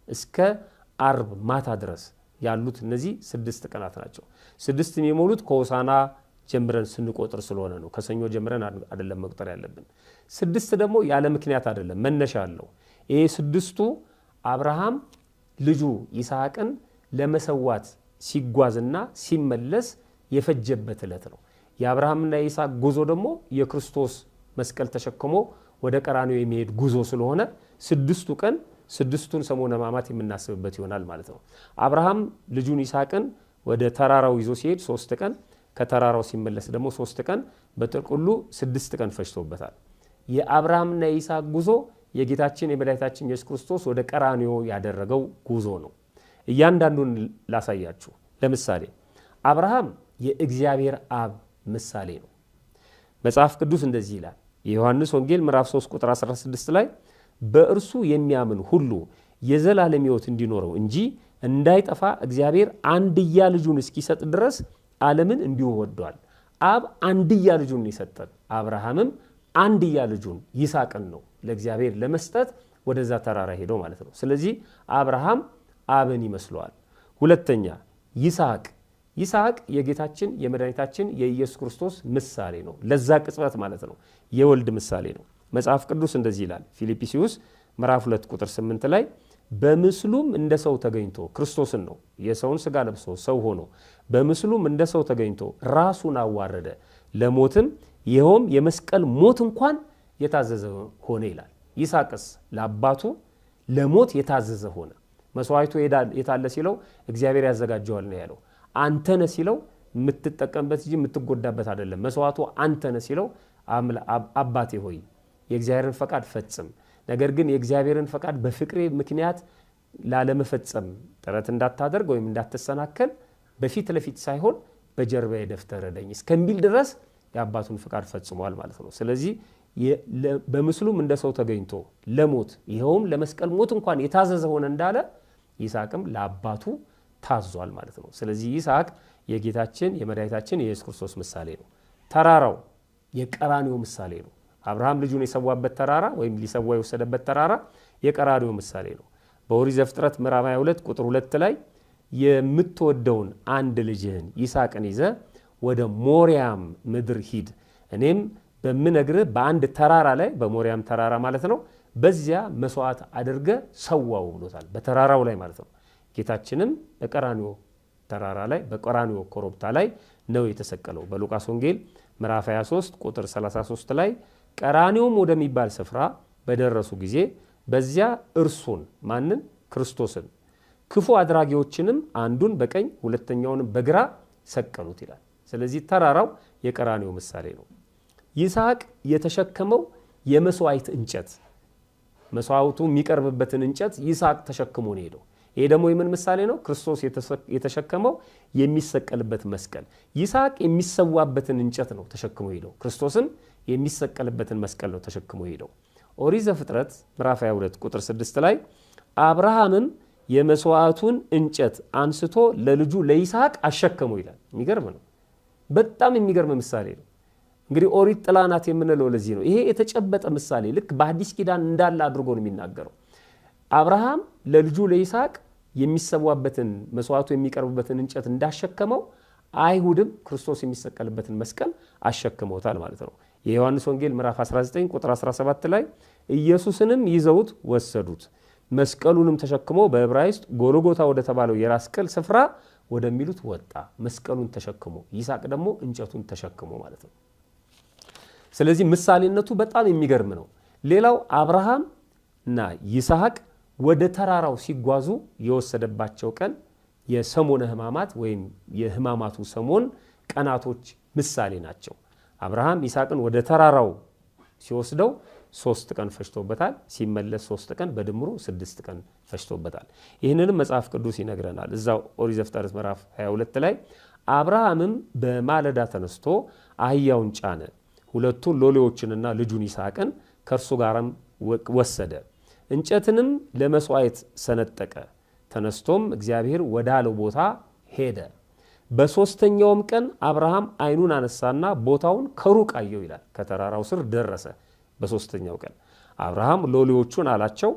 እስከ አርብ ማታ ድረስ ያሉት እነዚህ 6 ቀናት ናቸው። 6 የሚሞሉት ከሆሳና ጀምረን ስንቆጥር ስለሆነ ነው። ከሰኞ ጀምረን አይደለም መቁጠር ያለብን። 6 ደግሞ ያለ ምክንያት አይደለም፣ መነሻ አለው። ይሄ 6ቱ አብርሃም ልጁ ይስሐቅን ለመሰዋት ሲጓዝና ሲመለስ የፈጀበት ዕለት ነው። የአብርሃምና የይስሐቅ ጉዞ ደግሞ የክርስቶስ መስቀል ተሸክሞ ወደ ቀራንዮ የሚሄድ ጉዞ ስለሆነ 6ቱ ቀን 6ቱን ሰሞነ ሕማማት የምናስብበት ይሆናል ማለት ነው። አብርሃም ልጁን ይስሐቅን ወደ ተራራው ይዞ ሲሄድ 3 ቀን፣ ከተራራው ሲመለስ ደግሞ 3 ቀን፣ በጥቅሉ 6 ቀን ፈጅቶበታል። የአብርሃምና የይስሐቅ ጉዞ የጌታችን የመድኃኒታችን ኢየሱስ ክርስቶስ ወደ ቀራንዮ ያደረገው ጉዞ ነው። እያንዳንዱን ላሳያችሁ። ለምሳሌ አብርሃም የእግዚአብሔር አብ ምሳሌ ነው። መጽሐፍ ቅዱስ እንደዚህ ይላል። የዮሐንስ ወንጌል ምዕራፍ 3 ቁጥር 16 ላይ በእርሱ የሚያምን ሁሉ የዘላለም ሕይወት እንዲኖረው እንጂ እንዳይጠፋ እግዚአብሔር አንድያ ልጁን እስኪሰጥ ድረስ ዓለምን እንዲሁ ወዷል። አብ አንድያ ልጁን የሰጠን፣ አብርሃምም አንድያ ልጁን ይስሐቅን ነው ለእግዚአብሔር ለመስጠት ወደዛ ተራራ ሄዶ ማለት ነው። ስለዚህ አብርሃም አብን ይመስለዋል። ሁለተኛ ይስሐቅ፣ ይስሐቅ የጌታችን የመድኃኒታችን የኢየሱስ ክርስቶስ ምሳሌ ነው። ለዛ ቅጽበት ማለት ነው፣ የወልድ ምሳሌ ነው። መጽሐፍ ቅዱስ እንደዚህ ይላል። ፊልጵስዩስ ምዕራፍ 2 ቁጥር 8 ላይ በምስሉም እንደ ሰው ተገኝቶ፣ ክርስቶስን ነው፣ የሰውን ስጋ ለብሶ ሰው ሆኖ በምስሉም እንደ ሰው ተገኝቶ ራሱን አዋረደ፣ ለሞትም ይኸውም የመስቀል ሞት እንኳን የታዘዘ ሆነ ይላል። ይስሐቅስ ለአባቱ ለሞት የታዘዘ ሆነ። መስዋዕቱ የታለ ሲለው እግዚአብሔር ያዘጋጀዋል ነው ያለው። አንተ ነህ ሲለው የምትጠቀምበት እንጂ የምትጎዳበት አይደለም። መስዋዕቱ አንተ ነህ ሲለው አባቴ ሆይ የእግዚአብሔርን ፈቃድ ፈጽም፣ ነገር ግን የእግዚአብሔርን ፈቃድ በፍቅሬ ምክንያት ላለመፈጸም ጥረት እንዳታደርግ ወይም እንዳትሰናከል በፊት ለፊት ሳይሆን በጀርባዬ ደፍተህ ረዳኝ እስከሚል ድረስ የአባቱን ፈቃድ ፈጽሟል ማለት ነው። ስለዚህ በምስሉም እንደ ሰው ተገኝቶ ለሞት ይኸውም ለመስቀል ሞት እንኳን የታዘዘ ሆነ እንዳለ ይስሐቅም ለአባቱ ታዟል ማለት ነው። ስለዚህ ይስሐቅ የጌታችን የመድኃኒታችን የኢየሱስ ክርስቶስ ምሳሌ ነው። ተራራው የቀራንዮ ምሳሌ ነው። አብርሃም ልጁን የሰዋበት ተራራ ወይም ሊሰዋ የወሰደበት ተራራ የቀራንዮ ምሳሌ ነው። በኦሪት ዘፍጥረት ምዕራፍ 22 ቁጥር 2 ላይ የምትወደውን አንድ ልጅህን ይስሐቅን ይዘህ ወደ ሞሪያም ምድር ሂድ፣ እኔም በምነግርህ በአንድ ተራራ ላይ፣ በሞሪያም ተራራ ማለት ነው፣ በዚያ መስዋዕት አድርገህ ሰዋው ብሎታል። በተራራው ላይ ማለት ነው። ጌታችንም በቀራንዮ ተራራ ላይ በቀራንዮ ኮረብታ ላይ ነው የተሰቀለው። በሉቃስ ወንጌል ምዕራፍ 23 ቁጥር 33 ላይ ቀራንዮም ወደሚባል ስፍራ በደረሱ ጊዜ በዚያ እርሱን፣ ማንን? ክርስቶስን፣ ክፉ አድራጊዎችንም አንዱን በቀኝ ሁለተኛውንም በግራ ሰቀሉት ይላል። ስለዚህ ተራራው የቀራንዮ ምሳሌ ነው። ይስሐቅ የተሸከመው የመስዋዕት እንጨት፣ መስዋዕቱ የሚቀርብበትን እንጨት ይስሐቅ ተሸክሞ ነው የሄደው። ይሄ ደግሞ የምን ምሳሌ ነው? ክርስቶስ የተሸከመው የሚሰቀልበት መስቀል። ይስሐቅ የሚሰዋበትን እንጨት ነው ተሸክሞ ሄደው። ክርስቶስም የሚሰቀልበትን መስቀል ነው ተሸክሞ ሄደው። ኦሪት ዘፍጥረት ምዕራፍ 22 ቁጥር 6 ላይ አብርሃምም የመስዋዕቱን እንጨት አንስቶ ለልጁ ለይስሐቅ አሸከመው ይላል። የሚገርም ነው። በጣም የሚገርም ምሳሌ ነው። እንግዲህ ኦሪት ጥላ ናት የምንለው ለዚህ ነው። ይሄ የተጨበጠ ምሳሌ ልክ በአዲስ ኪዳን እንዳለ አድርጎ ነው የሚናገረው። አብርሃም ለልጁ ለይስሐቅ የሚሰዋበትን መስዋዕቱ የሚቀርብበትን እንጨት እንዳሸከመው አይሁድም ክርስቶስ የሚሰቀልበትን መስቀል አሸክመውታል ማለት ነው። የዮሐንስ ወንጌል ምዕራፍ 19 ቁጥር 17 ላይ ኢየሱስንም ይዘውት ወሰዱት፣ መስቀሉንም ተሸክሞ በዕብራይስጥ ጎልጎታ ወደ ተባለው የራስ ቅል ስፍራ ወደሚሉት ወጣ። መስቀሉን ተሸክሞ፣ ይስሐቅ ደግሞ እንጨቱን ተሸክሞ ማለት ነው። ስለዚህ ምሳሌነቱ በጣም የሚገርም ነው። ሌላው አብርሃም እና ይስሐቅ ወደ ተራራው ሲጓዙ የወሰደባቸው ቀን የሰሞነ ሕማማት ወይም የሕማማቱ ሰሞን ቀናቶች ምሳሌ ናቸው። አብርሃም ይስሐቅን ወደ ተራራው ሲወስደው 3 ቀን ፈጅቶበታል። ሲመለስ 3 ቀን፣ በድምሩ 6 ቀን ፈጅቶበታል። ይህንንም መጽሐፍ ቅዱስ ይነግረናል። እዛው ኦሪት ዘፍጥረት ምዕራፍ 22 ላይ አብርሃምም በማለዳ ተነስቶ አህያውን ጫነ፣ ሁለቱን ሎሌዎችንና ልጁን ይስሐቅን ከእርሱ ጋርም ወሰደ፣ እንጨትንም ለመስዋዕት ሰነጠቀ። ተነስቶም እግዚአብሔር ወዳለው ቦታ ሄደ። በሦስተኛውም ቀን አብርሃም ዓይኑን አነሳና ቦታውን ከሩቅ አየው ይላል። ከተራራው ስር ደረሰ። በሦስተኛው ቀን አብርሃም ሎሌዎቹን አላቸው፣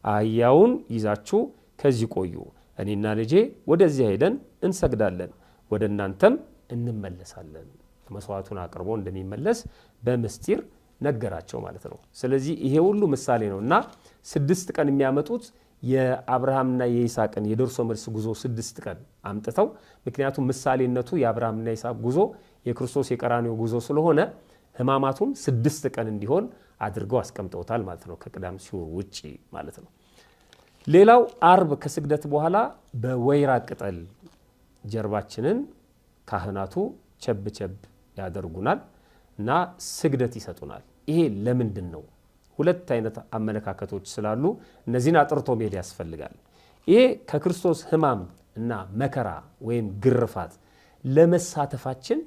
አህያውን ይዛችሁ ከዚህ ቆዩ፣ እኔና ልጄ ወደዚያ ሄደን እንሰግዳለን፣ ወደ እናንተም እንመለሳለን። መስዋዕቱን አቅርቦ እንደሚመለስ በምስጢር ነገራቸው ማለት ነው። ስለዚህ ይሄ ሁሉ ምሳሌ ነው እና 6 ቀን የሚያመጡት የአብርሃምና የይስሐቅን የደርሶ መልስ ጉዞ 6 ቀን አምጥተው፣ ምክንያቱም ምሳሌነቱ የአብርሃምና የይስሐቅ ጉዞ የክርስቶስ የቀራንዮ ጉዞ ስለሆነ ሕማማቱን 6 ቀን እንዲሆን አድርገው አስቀምጠውታል ማለት ነው። ከቅዳም ሲውር ውጪ ማለት ነው። ሌላው አርብ ከስግደት በኋላ በወይራ ቅጠል ጀርባችንን ካህናቱ ቸብ ቸብ ያደርጉናል እና ስግደት ይሰጡናል። ይሄ ለምንድን ነው? ሁለት አይነት አመለካከቶች ስላሉ እነዚህን አጥርቶ መሄድ ያስፈልጋል። ይሄ ከክርስቶስ ሕማም እና መከራ ወይም ግርፋት ለመሳተፋችን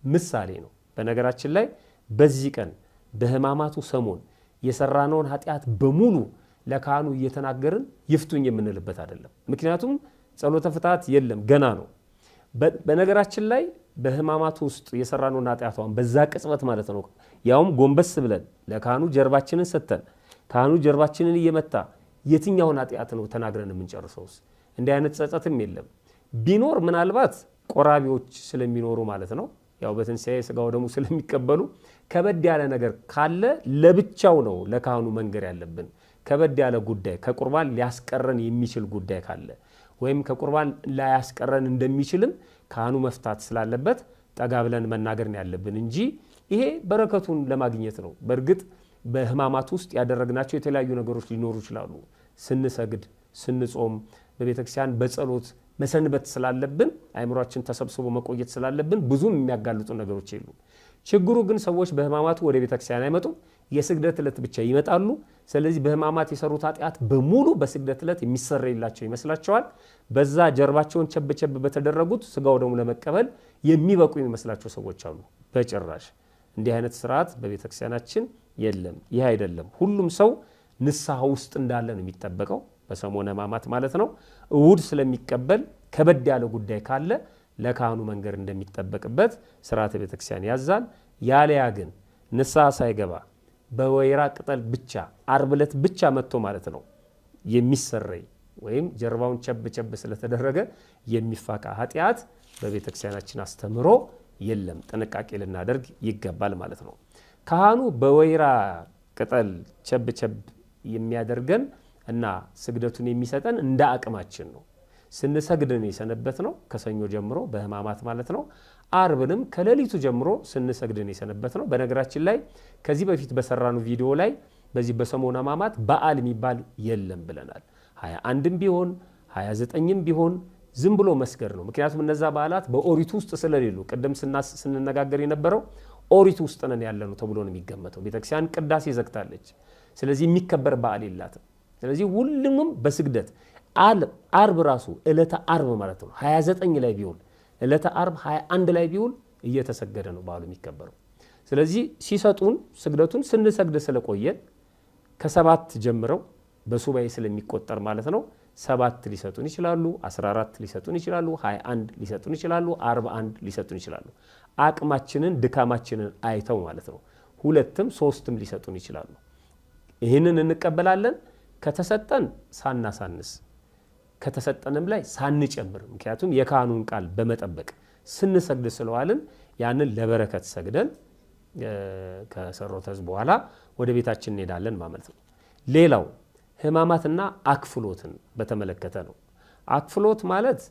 ምሳሌ ነው። በነገራችን ላይ በዚህ ቀን በሕማማቱ ሰሞን የሰራነውን ኃጢአት በሙሉ ለካህኑ እየተናገርን ይፍቱኝ የምንልበት አይደለም። ምክንያቱም ጸሎተ ፍትሐት የለም፣ ገና ነው። በነገራችን ላይ በሕማማቱ ውስጥ የሰራነውን ኃጢአቷን በዛ ቅጽበት ማለት ነው፣ ያውም ጎንበስ ብለን ለካህኑ ጀርባችንን ሰጥተን ካህኑ ጀርባችንን እየመታ የትኛውን ኃጢአት ነው ተናግረን የምንጨርሰውስ? እንዲህ አይነት ጸጸትም የለም። ቢኖር ምናልባት ቆራቢዎች ስለሚኖሩ ማለት ነው፣ ያው በትንሣኤ ሥጋው ደግሞ ስለሚቀበሉ ከበድ ያለ ነገር ካለ ለብቻው ነው ለካህኑ መንገር ያለብን። ከበድ ያለ ጉዳይ ከቁርባን ሊያስቀረን የሚችል ጉዳይ ካለ ወይም ከቁርባን ላያስቀረን እንደሚችልም ካህኑ መፍታት ስላለበት ጠጋ ብለን መናገር ነው ያለብን እንጂ ይሄ በረከቱን ለማግኘት ነው። በእርግጥ በሕማማት ውስጥ ያደረግናቸው የተለያዩ ነገሮች ሊኖሩ ይችላሉ። ስንሰግድ፣ ስንጾም፣ በቤተክርስቲያን በጸሎት መሰንበት ስላለብን አእምሯችን ተሰብስቦ መቆየት ስላለብን ብዙም የሚያጋልጡ ነገሮች የሉም። ችግሩ ግን ሰዎች በሕማማቱ ወደ ቤተክርስቲያን አይመጡም። የስግደት ዕለት ብቻ ይመጣሉ። ስለዚህ በሕማማት የሰሩት ኃጢአት በሙሉ በስግደት ዕለት የሚሰረይላቸው ይመስላቸዋል። በዛ ጀርባቸውን ቸብ ቸብ በተደረጉት ሥጋው ደሙ ለመቀበል የሚበቁ የሚመስላቸው ሰዎች አሉ። በጭራሽ እንዲህ አይነት ስርዓት በቤተክርስቲያናችን የለም። ይህ አይደለም። ሁሉም ሰው ንስሐ ውስጥ እንዳለ ነው የሚጠበቀው በሰሞነ ሕማማት ማለት ነው። እሁድ ስለሚቀበል ከበድ ያለ ጉዳይ ካለ ለካህኑ መንገር እንደሚጠበቅበት ስርዓተ ቤተክርስቲያን ያዛል። ያለያ ግን ንስሐ ሳይገባ በወይራ ቅጠል ብቻ አርብ ዕለት ብቻ መጥቶ ማለት ነው የሚሰረይ ወይም ጀርባውን ቸብ ቸብ ስለተደረገ የሚፋቃ ኃጢአት በቤተክርስቲያናችን አስተምሮ የለም። ጥንቃቄ ልናደርግ ይገባል ማለት ነው። ካህኑ በወይራ ቅጠል ቸብ ቸብ የሚያደርገን እና ስግደቱን የሚሰጠን እንደ አቅማችን ነው። ስንሰግድን የሰነበት ነው ከሰኞ ጀምሮ በሕማማት ማለት ነው። አርብንም ከሌሊቱ ጀምሮ ስንሰግድን የሰነበት ነው። በነገራችን ላይ ከዚህ በፊት በሰራኑ ቪዲዮ ላይ በዚህ በሰሞነ ሕማማት በዓል የሚባል የለም ብለናል። 21ም ቢሆን 29ም ቢሆን ዝም ብሎ መስገድ ነው። ምክንያቱም እነዛ በዓላት በኦሪቱ ውስጥ ስለሌሉ ቅድም ስንነጋገር የነበረው ኦሪቱ ውስጥ ነን ያለነው ተብሎ ነው የሚገመተው። ቤተክርስቲያን ቅዳሴ ዘግታለች። ስለዚህ የሚከበር በዓል የላትም። ስለዚህ ሁሉም በስግደት አርብ ራሱ ዕለተ አርብ ማለት ነው 29 ላይ ቢውል ዕለተ አርብ 21 ላይ ቢውል እየተሰገደ ነው በዓሉ የሚከበረው። ስለዚህ ሲሰጡን ስግደቱን ስንሰግድ ስለቆየን ከ7 ጀምረው በሱባኤ ስለሚቆጠር ማለት ነው 7 ሊሰጡን ይችላሉ፣ 14 ሊሰጡን ይችላሉ፣ 21 ሊሰጡን ይችላሉ፣ 41 ሊሰጡን ይችላሉ። አቅማችንን ድካማችንን አይተው ማለት ነው 2ም 3ም ሊሰጡን ይችላሉ። ይህንን እንቀበላለን። ከተሰጠን ሳናሳንስ ከተሰጠንም ላይ ሳንጨምር፣ ምክንያቱም የካህኑን ቃል በመጠበቅ ስንሰግድ ስለዋልን ያንን ለበረከት ሰግደን ከሰሮተ ሕዝብ በኋላ ወደ ቤታችን እንሄዳለን ማለት ነው። ሌላው ሕማማትና አክፍሎትን በተመለከተ ነው። አክፍሎት ማለት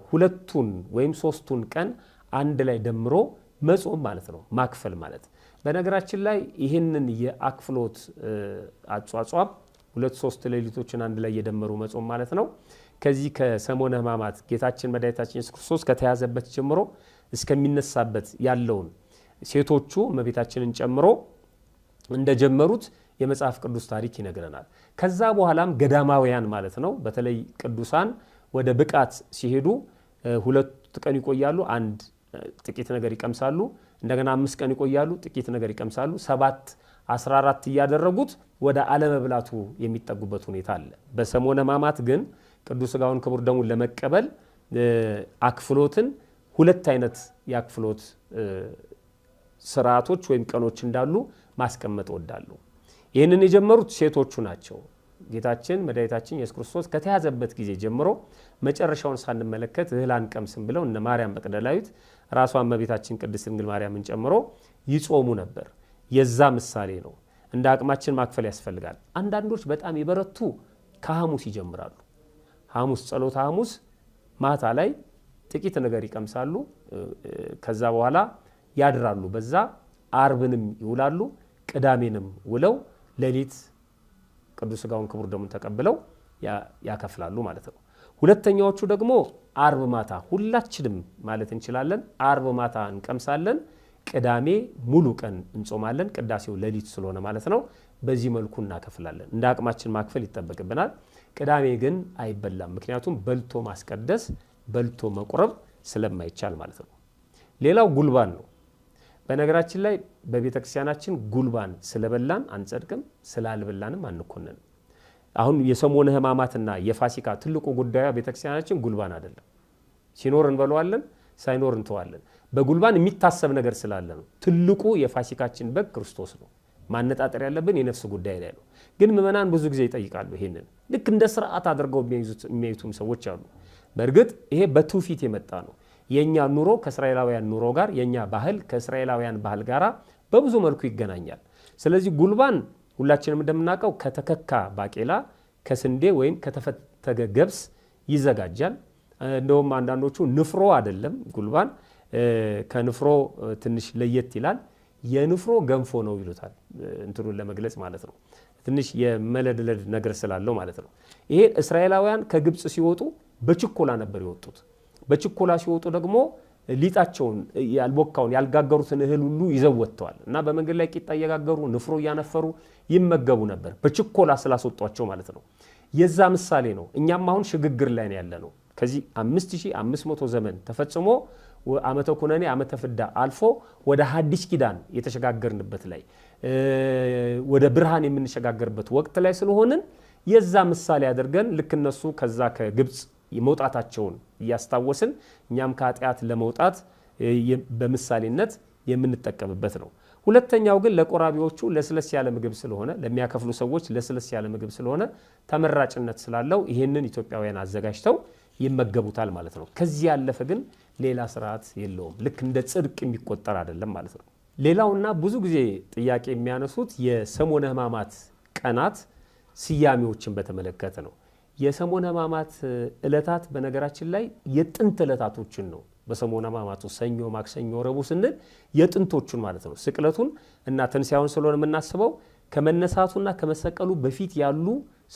2ቱን ወይም 3ቱን ቀን አንድ ላይ ደምሮ መጾም ማለት ነው፣ ማክፈል ማለት። በነገራችን ላይ ይህንን የአክፍሎት አጿጿም 2-3 ሌሊቶችን አንድ ላይ የደመሩ መጾም ማለት ነው። ከዚህ ከሰሞነ ሕማማት ጌታችን መድኃኒታችን ኢየሱስ ክርስቶስ ከተያዘበት ጀምሮ እስከሚነሳበት ያለውን ሴቶቹ እመቤታችንን ጨምሮ እንደጀመሩት የመጽሐፍ ቅዱስ ታሪክ ይነግረናል። ከዛ በኋላም ገዳማውያን ማለት ነው፣ በተለይ ቅዱሳን ወደ ብቃት ሲሄዱ 2 ቀን ይቆያሉ፣ አንድ ጥቂት ነገር ይቀምሳሉ። እንደገና 5 ቀን ይቆያሉ፣ ጥቂት ነገር ይቀምሳሉ። 7፣ 14 እያደረጉት ወደ አለመብላቱ የሚጠጉበት ሁኔታ አለ። በሰሞነ ሕማማት ግን ቅዱስ ሥጋውን ክቡር ደሙን ለመቀበል አክፍሎትን 2 አይነት የአክፍሎት ስርዓቶች ወይም ቀኖች እንዳሉ ማስቀመጥ እወዳለሁ። ይህንን የጀመሩት ሴቶቹ ናቸው። ጌታችን መድኃኒታችን ኢየሱስ ክርስቶስ ከተያዘበት ጊዜ ጀምሮ መጨረሻውን ሳንመለከት እህል አንቀምስም ብለው እነ ማርያም መቅደላዊት ራሷን እመቤታችን ቅድስት ድንግል ማርያምን ጨምሮ ይጾሙ ነበር። የዛ ምሳሌ ነው። እንደ አቅማችን ማክፈል ያስፈልጋል። አንዳንዶች በጣም የበረቱ ከሐሙስ ይጀምራሉ። ሐሙስ ጸሎተ ሐሙስ ማታ ላይ ጥቂት ነገር ይቀምሳሉ። ከዛ በኋላ ያድራሉ። በዛ አርብንም ይውላሉ፣ ቅዳሜንም ውለው ሌሊት ቅዱስ ሥጋውን ክቡር ደሙን ተቀብለው ያከፍላሉ ማለት ነው። ሁለተኛዎቹ ደግሞ አርብ ማታ ሁላችንም ማለት እንችላለን አርብ ማታ እንቀምሳለን፣ ቅዳሜ ሙሉ ቀን እንጾማለን። ቅዳሴው ሌሊት ስለሆነ ማለት ነው። በዚህ መልኩ እናከፍላለን። እንደ አቅማችን ማክፈል ይጠበቅብናል። ቅዳሜ ግን አይበላም። ምክንያቱም በልቶ ማስቀደስ በልቶ መቁረብ ስለማይቻል ማለት ነው። ሌላው ጉልባን ነው። በነገራችን ላይ በቤተክርስቲያናችን ጉልባን ስለበላን አንጸድቅም፣ ስላልበላንም አንኮንንም። አሁን የሰሞነ ሕማማትና የፋሲካ ትልቁ ጉዳዩ ቤተክርስቲያናችን ጉልባን አይደለም። ሲኖር እንበለዋለን፣ ሳይኖር እንተዋለን። በጉልባን የሚታሰብ ነገር ስላለ ነው። ትልቁ የፋሲካችን በግ ክርስቶስ ነው። ማነጣጠር ያለብን የነፍስ ጉዳይ ላይ ነው። ግን ምዕመናን ብዙ ጊዜ ይጠይቃሉ። ይሄንን ልክ እንደ ስርዓት አድርገው የሚያዩትም ሰዎች አሉ። በእርግጥ ይሄ በትውፊት የመጣ ነው። የኛ ኑሮ ከእስራኤላውያን ኑሮ ጋር፣ የኛ ባህል ከእስራኤላውያን ባህል ጋር በብዙ መልኩ ይገናኛል። ስለዚህ ጉልባን ሁላችንም እንደምናውቀው ከተከካ ባቄላ፣ ከስንዴ ወይም ከተፈተገ ገብስ ይዘጋጃል። እንደውም አንዳንዶቹ ንፍሮ አይደለም ጉልባን ከንፍሮ ትንሽ ለየት ይላል። የንፍሮ ገንፎ ነው ይሉታል፣ እንትኑን ለመግለጽ ማለት ነው። ትንሽ የመለድለድ ነገር ስላለው ማለት ነው። ይሄ እስራኤላውያን ከግብፅ ሲወጡ በችኮላ ነበር የወጡት። በችኮላ ሲወጡ ደግሞ ሊጣቸውን ያልቦካውን ያልጋገሩትን እህል ሁሉ ይዘው ወጥተዋል እና በመንገድ ላይ ቂጣ እየጋገሩ ንፍሮ እያነፈሩ ይመገቡ ነበር፣ በችኮላ ስላስወጧቸው ማለት ነው። የዛ ምሳሌ ነው። እኛም አሁን ሽግግር ላይ ነው ያለነው። ከዚህ 5500 ዘመን ተፈጽሞ ዓመተ ኩነኔ ዓመተ ፍዳ አልፎ ወደ ሐዲስ ኪዳን የተሸጋገርንበት ላይ፣ ወደ ብርሃን የምንሸጋገርበት ወቅት ላይ ስለሆንን የዛ ምሳሌ አድርገን ልክ እነሱ ከዛ ከግብፅ መውጣታቸውን እያስታወስን እኛም ከኃጢአት ለመውጣት በምሳሌነት የምንጠቀምበት ነው። ሁለተኛው ግን ለቆራቢዎቹ ለስለስ ያለ ምግብ ስለሆነ፣ ለሚያከፍሉ ሰዎች ለስለስ ያለ ምግብ ስለሆነ ተመራጭነት ስላለው ይሄንን ኢትዮጵያውያን አዘጋጅተው ይመገቡታል ማለት ነው። ከዚህ ያለፈ ግን ሌላ ስርዓት የለውም። ልክ እንደ ጽድቅ የሚቆጠር አይደለም ማለት ነው። ሌላውና ብዙ ጊዜ ጥያቄ የሚያነሱት የሰሞነ ሕማማት ቀናት ስያሜዎችን በተመለከተ ነው። የሰሞነ ሕማማት ዕለታት በነገራችን ላይ የጥንት ዕለታቶችን ነው። በሰሞነ ሕማማቱ ሰኞ፣ ማክሰኞ፣ ረቡዕ ስንል የጥንቶቹን ማለት ነው። ስቅለቱን እና ትንሣኤውን ስለሆነ የምናስበው ከመነሳቱና ከመሰቀሉ በፊት ያሉ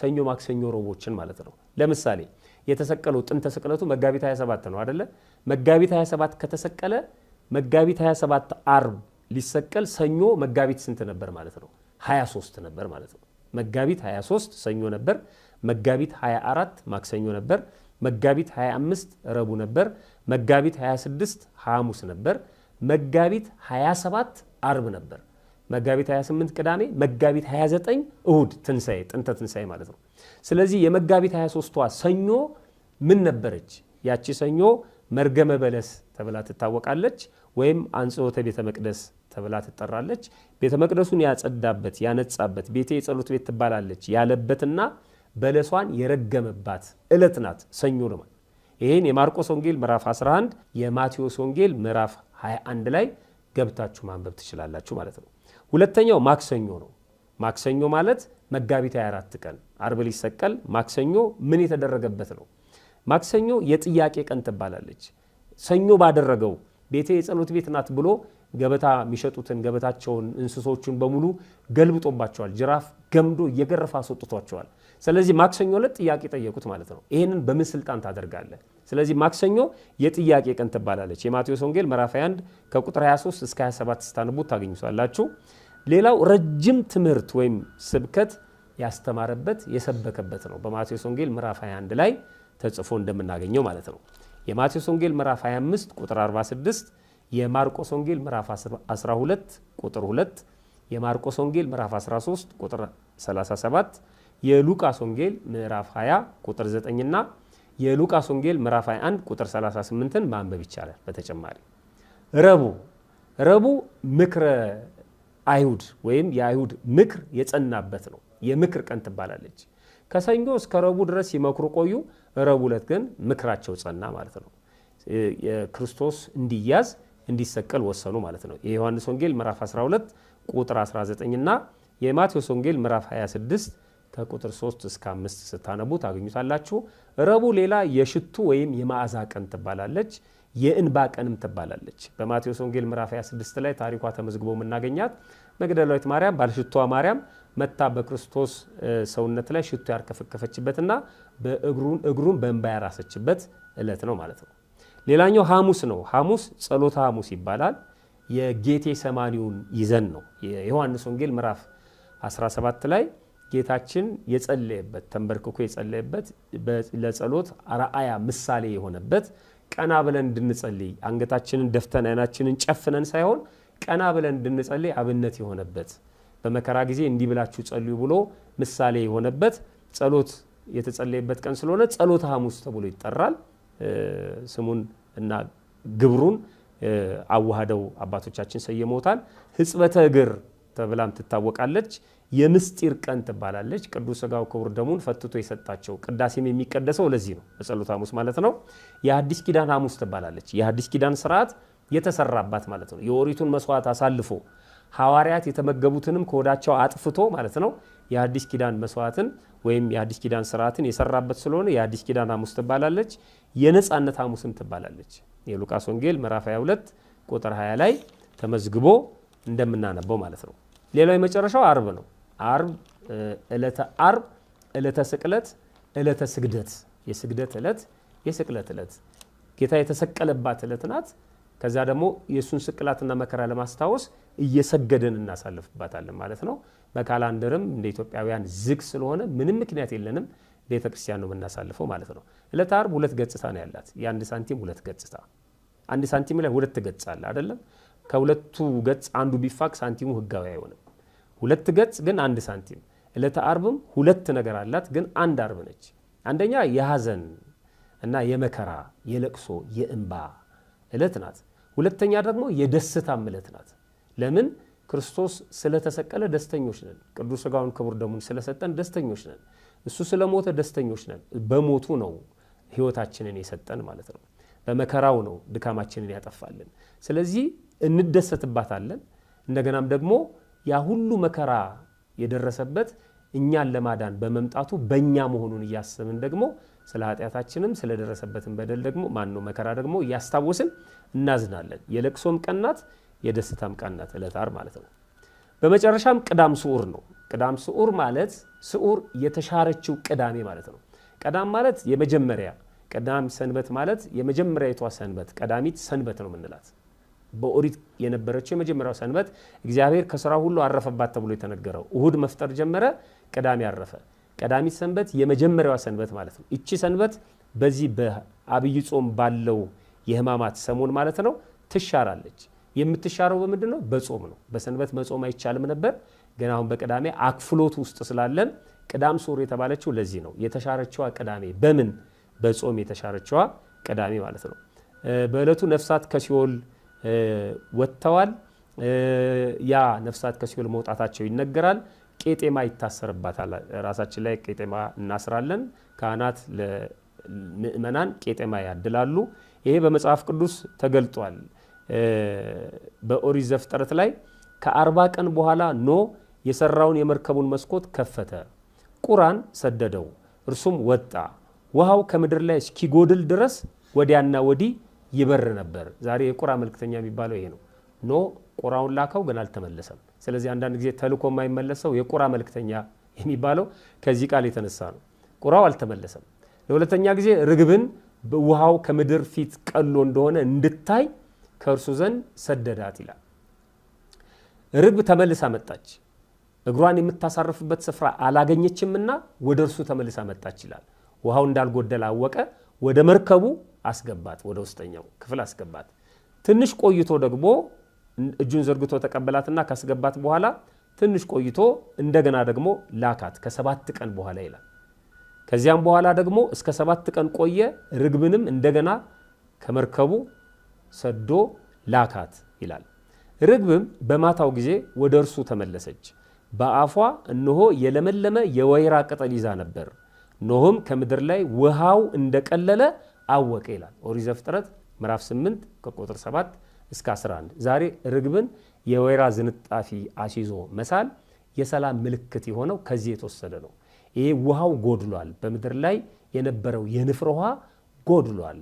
ሰኞ፣ ማክሰኞ፣ ረቡዕዎችን ማለት ነው። ለምሳሌ የተሰቀለው ጥንተ ስቅለቱ መጋቢት 27 ነው አይደለ? መጋቢት 27 ከተሰቀለ መጋቢት 27 አርብ ሊሰቀል ሰኞ መጋቢት ስንት ነበር ማለት ነው? 23 ነበር ማለት ነው። መጋቢት 23 ሰኞ ነበር። መጋቢት 24 ማክሰኞ ነበር። መጋቢት 25 ረቡዕ ነበር። መጋቢት 26 ሐሙስ ነበር። መጋቢት 27 አርብ ነበር። መጋቢት 28 ቅዳሜ፣ መጋቢት 29 እሁድ ትንሣኤ፣ ጥንተ ትንሣኤ ማለት ነው። ስለዚህ የመጋቢት 23ቷ ሰኞ ምን ነበረች? ያቺ ሰኞ መርገመ በለስ ተብላ ትታወቃለች፣ ወይም አንጽሖተ ቤተ መቅደስ ተብላ ትጠራለች። ቤተ መቅደሱን ያጸዳበት ያነጻበት፣ ቤቴ የጸሎት ቤት ትባላለች ያለበትና በለሷን የረገመባት ዕለት ናት ሰኞ ነው። ይሄን የማርቆስ ወንጌል ምዕራፍ 11፣ የማቴዎስ ወንጌል ምዕራፍ 21 ላይ ገብታችሁ ማንበብ ትችላላችሁ ማለት ነው። ሁለተኛው ማክሰኞ ነው። ማክሰኞ ማለት መጋቢት 24 ቀን አርብ ሊሰቀል ማክሰኞ ምን የተደረገበት ነው? ማክሰኞ የጥያቄ ቀን ትባላለች። ሰኞ ባደረገው ቤቴ የጸሎት ቤት ናት ብሎ ገበታ የሚሸጡትን ገበታቸውን፣ እንስሶቹን በሙሉ ገልብጦባቸዋል። ጅራፍ ገምዶ እየገረፈ አስወጥቷቸዋል። ስለዚህ ማክሰኞ ዕለት ጥያቄ ጠየቁት ማለት ነው። ይህንን በምን ስልጣን ታደርጋለህ? ስለዚህ ማክሰኞ የጥያቄ ቀን ትባላለች። የማቴዎስ ወንጌል ምዕራፍ 21 ከቁጥር 23 እስከ 27 ስታነቡት ታገኙታላችሁ። ሌላው ረጅም ትምህርት ወይም ስብከት ያስተማረበት የሰበከበት ነው። በማቴዎስ ወንጌል ምዕራፍ 21 ላይ ተጽፎ እንደምናገኘው ማለት ነው። የማቴዎስ ወንጌል ምዕራፍ 25 ቁጥር 46፣ የማርቆስ ወንጌል ምዕራፍ 12 ቁጥር 2፣ የማርቆስ ወንጌል ምዕራፍ 13 ቁጥር 37፣ የሉቃስ ወንጌል ምዕራፍ 20 ቁጥር 9 እና የሉቃስ ወንጌል ምዕራፍ 21 ቁጥር 38ን ማንበብ ይቻላል። በተጨማሪ ረቡዕ ምክረ አይሁድ ወይም የአይሁድ ምክር የጸናበት ነው። የምክር ቀን ትባላለች። ከሰኞ እስከ ረቡዕ ድረስ ሲመክሩ ቆዩ። ረቡዕ ዕለት ግን ምክራቸው ጸና ማለት ነው። ክርስቶስ እንዲያዝ እንዲሰቀል ወሰኑ ማለት ነው። የዮሐንስ ወንጌል ምዕራፍ 12 ቁጥር 19 እና የማቴዎስ ወንጌል ምዕራፍ 26 ከቁጥር 3 እስከ 5 ስታነቡ ታገኙታላችሁ። ረቡዕ ሌላ የሽቱ ወይም የመዓዛ ቀን ትባላለች። የእንባ ቀንም ትባላለች። በማቴዎስ ወንጌል ምዕራፍ 26 ላይ ታሪኳ ተመዝግቦ የምናገኛት መግደላዊት ማርያም ባለሽቷ ማርያም መታ በክርስቶስ ሰውነት ላይ ሽቱ ያርከፈከፈችበትና እግሩን በእንባ ያራሰችበት ዕለት ነው ማለት ነው። ሌላኛው ሐሙስ ነው። ሐሙስ ጸሎተ ሐሙስ ይባላል። የጌቴ ሰማኒውን ይዘን ነው። የዮሐንስ ወንጌል ምዕራፍ 17 ላይ ጌታችን የጸለየበት፣ ተንበርክኮ የጸለየበት፣ ለጸሎት አርአያ ምሳሌ የሆነበት፣ ቀና ብለን እንድንጸልይ አንገታችንን ደፍተን አይናችንን ጨፍነን ሳይሆን ቀና ብለን እንድንጸልይ አብነት የሆነበት፣ በመከራ ጊዜ እንዲህ ብላችሁ ጸልዩ ብሎ ምሳሌ የሆነበት ጸሎት የተጸለየበት ቀን ስለሆነ ጸሎተ ሐሙስ ተብሎ ይጠራል። ስሙን እና ግብሩን አዋህደው አባቶቻችን ሰይመውታል። ሕጽበተ እግር ተብላም ትታወቃለች። የምስጢር ቀን ትባላለች። ቅዱስ ሥጋው ክቡር ደሙን ፈትቶ የሰጣቸው፣ ቅዳሴም የሚቀደሰው ለዚህ ነው፣ በጸሎተ ሐሙስ ማለት ነው። የአዲስ ኪዳን ሐሙስ ትባላለች። የአዲስ ኪዳን ስርዓት የተሰራባት ማለት ነው። የኦሪቱን መስዋዕት አሳልፎ ሐዋርያት የተመገቡትንም ከሆዳቸው አጥፍቶ ማለት ነው። የአዲስ ኪዳን መስዋዕትን ወይም የአዲስ ኪዳን ስርዓትን የሰራበት ስለሆነ የአዲስ ኪዳን ሐሙስ ትባላለች። የነጻነት ሐሙስም ትባላለች። የሉቃስ ወንጌል ምዕራፍ 22 ቁጥር 20 ላይ ተመዝግቦ እንደምናነበው ማለት ነው። ሌላው የመጨረሻው አርብ ነው። አርብ ዕለተ አርብ፣ ዕለተ ስቅለት፣ ዕለተ ስግደት፣ የስግደት ዕለት፣ የስቅለት ዕለት፣ ጌታ የተሰቀለባት ዕለት ናት። ከዛ ደግሞ የእሱን ስቅላትና መከራ ለማስታወስ እየሰገድን እናሳልፍባታለን ማለት ነው። በካላንደርም እንደ ኢትዮጵያውያን ዝግ ስለሆነ ምንም ምክንያት የለንም፣ ቤተ ክርስቲያን ነው የምናሳልፈው ማለት ነው። ዕለተ አርብ ሁለት ገጽታ ነው ያላት። የአንድ ሳንቲም ሁለት ገጽታ። አንድ ሳንቲም ላይ ሁለት ገጽ አለ አይደለም? ከሁለቱ ገጽ አንዱ ቢፋቅ ሳንቲሙ ህጋዊ አይሆንም። ሁለት ገጽ ግን አንድ ሳንቲም። ዕለተ አርብም ሁለት ነገር አላት፣ ግን አንድ አርብ ነች። አንደኛ የሐዘን እና የመከራ፣ የለቅሶ፣ የእንባ ዕለት ናት። ሁለተኛ ደግሞ የደስታም ዕለት ናት። ለምን? ክርስቶስ ስለተሰቀለ ደስተኞች ነን። ቅዱስ ሥጋውን ክቡር ደሙን ስለሰጠን ደስተኞች ነን። እሱ ስለሞተ ደስተኞች ነን። በሞቱ ነው ሕይወታችንን የሰጠን ማለት ነው። በመከራው ነው ድካማችንን ያጠፋልን። ስለዚህ እንደሰትባታለን። እንደገናም ደግሞ ያ ሁሉ መከራ የደረሰበት እኛን ለማዳን በመምጣቱ በእኛ መሆኑን እያሰብን ደግሞ ስለ ኃጢአታችንም ስለደረሰበትን በደል ደግሞ ማነው መከራ ደግሞ እያስታወስን እናዝናለን። የለቅሶም ቀን ናት፣ የደስታም ቀን ናት ዕለተ ዓርብ ማለት ነው። በመጨረሻም ቅዳም ስዑር ነው። ቅዳም ስዑር ማለት ስዑር የተሻረችው ቅዳሜ ማለት ነው። ቀዳም ማለት የመጀመሪያ፣ ቀዳም ሰንበት ማለት የመጀመሪያዊቷ ሰንበት፣ ቀዳሚት ሰንበት ነው የምንላት። በኦሪት የነበረችው የመጀመሪያው ሰንበት፣ እግዚአብሔር ከስራ ሁሉ አረፈባት ተብሎ የተነገረው፣ እሁድ መፍጠር ጀመረ፣ ቅዳሜ አረፈ። ቀዳሚት ሰንበት የመጀመሪያዋ ሰንበት ማለት ነው። እቺ ሰንበት በዚህ በአብይ ጾም ባለው የሕማማት ሰሞን ማለት ነው ትሻራለች። የምትሻረው በምንድን ነው? በጾም ነው። በሰንበት መጾም አይቻልም ነበር። ግን አሁን በቅዳሜ አክፍሎት ውስጥ ስላለን ቅዳም ስዑር የተባለችው ለዚህ ነው። የተሻረችዋ ቅዳሜ በምን? በጾም የተሻረችዋ ቅዳሜ ማለት ነው። በዕለቱ ነፍሳት ከሲኦል ወጥተዋል። ያ ነፍሳት ከሲኦል መውጣታቸው ይነገራል። ቄጤማ ይታሰርባታል። ራሳችን ላይ ቄጤማ እናስራለን። ካህናት ለምእመናን ቄጤማ ያድላሉ። ይሄ በመጽሐፍ ቅዱስ ተገልጧል። በኦሪት ዘፍጥረት ላይ ከ40 ቀን በኋላ ኖህ የሰራውን የመርከቡን መስኮት ከፈተ፣ ቁራን ሰደደው፣ እርሱም ወጣ። ውሃው ከምድር ላይ እስኪጎድል ድረስ ወዲያና ወዲህ ይበር ነበር። ዛሬ የቁራ መልክተኛ የሚባለው ይሄ ነው። ኖህ ቁራውን ላከው፣ ግን አልተመለሰም። ስለዚህ አንዳንድ ጊዜ ተልኮ የማይመለሰው የቁራ መልእክተኛ የሚባለው ከዚህ ቃል የተነሳ ነው። ቁራው አልተመለሰም። ለሁለተኛ ጊዜ ርግብን ውሃው ከምድር ፊት ቀሎ እንደሆነ እንድታይ ከእርሱ ዘንድ ሰደዳት ይላል። ርግብ ተመልሳ መጣች፣ እግሯን የምታሳርፍበት ስፍራ አላገኘችምና ወደ እርሱ ተመልሳ መጣች ይላል። ውሃው እንዳልጎደለ አወቀ። ወደ መርከቡ አስገባት፣ ወደ ውስጠኛው ክፍል አስገባት። ትንሽ ቆይቶ ደግሞ እጁን ዘርግቶ ተቀበላትና ካስገባት በኋላ ትንሽ ቆይቶ እንደገና ደግሞ ላካት ከ7 ቀን በኋላ ይላል። ከዚያም በኋላ ደግሞ እስከ 7 ቀን ቆየ። ርግብንም እንደገና ከመርከቡ ሰዶ ላካት ይላል። ርግብም በማታው ጊዜ ወደ እርሱ ተመለሰች፣ በአፏ እነሆ የለመለመ የወይራ ቅጠል ይዛ ነበር። ኖህም ከምድር ላይ ውሃው እንደቀለለ አወቀ ይላል። ኦሪት ዘፍጥረት ምዕራፍ 8 ከቁጥር 7 እስከ 11። ዛሬ ርግብን የወይራ ዝንጣፊ አስይዞ መሳል የሰላም ምልክት የሆነው ከዚህ የተወሰደ ነው። ይሄ ውሃው ጎድሏል፣ በምድር ላይ የነበረው የንፍር ውሃ ጎድሏል።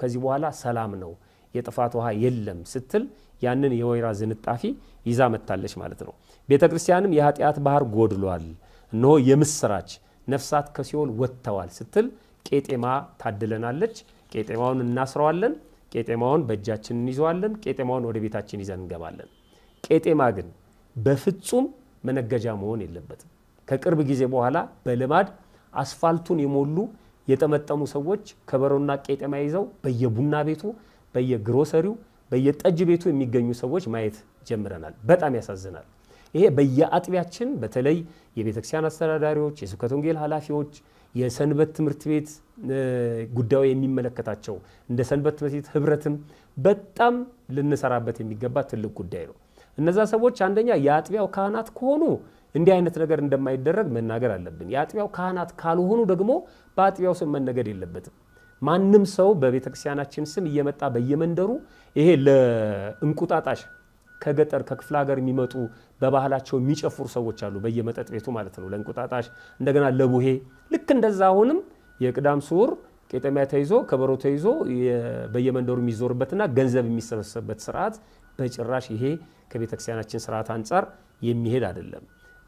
ከዚህ በኋላ ሰላም ነው፣ የጥፋት ውሃ የለም ስትል ያንን የወይራ ዝንጣፊ ይዛ መታለች ማለት ነው። ቤተ ክርስቲያንም የኃጢአት ባህር ጎድሏል፣ እነሆ የምስራች ነፍሳት ከሲኦል ወጥተዋል ስትል ቄጤማ ታድለናለች። ቄጤማውን እናስረዋለን፣ ቄጤማውን በእጃችን እንይዘዋለን፣ ቄጤማውን ወደ ቤታችን ይዘን እንገባለን። ቄጤማ ግን በፍጹም መነገጃ መሆን የለበትም። ከቅርብ ጊዜ በኋላ በልማድ አስፋልቱን የሞሉ የጠመጠሙ ሰዎች ከበሮና ቄጤማ ይዘው በየቡና ቤቱ፣ በየግሮሰሪው፣ በየጠጅ ቤቱ የሚገኙ ሰዎች ማየት ጀምረናል። በጣም ያሳዝናል። ይሄ በየአጥቢያችን በተለይ የቤተክርስቲያን አስተዳዳሪዎች፣ የስብከተ ወንጌል ኃላፊዎች፣ የሰንበት ትምህርት ቤት ጉዳዩ የሚመለከታቸው እንደ ሰንበት ትምህርት ቤት ህብረትም በጣም ልንሰራበት የሚገባ ትልቅ ጉዳይ ነው። እነዛ ሰዎች አንደኛ የአጥቢያው ካህናት ከሆኑ እንዲህ አይነት ነገር እንደማይደረግ መናገር አለብን። የአጥቢያው ካህናት ካልሆኑ ደግሞ በአጥቢያው ስም መነገድ የለበትም። ማንም ሰው በቤተክርስቲያናችን ስም እየመጣ በየመንደሩ ይሄ ለእንቁጣጣሽ ከገጠር ከክፍለ ሀገር የሚመጡ በባህላቸው የሚጨፍሩ ሰዎች አሉ፣ በየመጠጥ ቤቱ ማለት ነው። ለእንቁጣጣሽ እንደገና ለቡሄ ልክ እንደዛ አሁንም የቅዳም ስዑር ቄጠሚያ ተይዞ ከበሮ ተይዞ በየመንደሩ የሚዞርበትና ገንዘብ የሚሰበሰብበት ስርዓት በጭራሽ ይሄ ከቤተክርስቲያናችን ስርዓት አንጻር የሚሄድ አይደለም።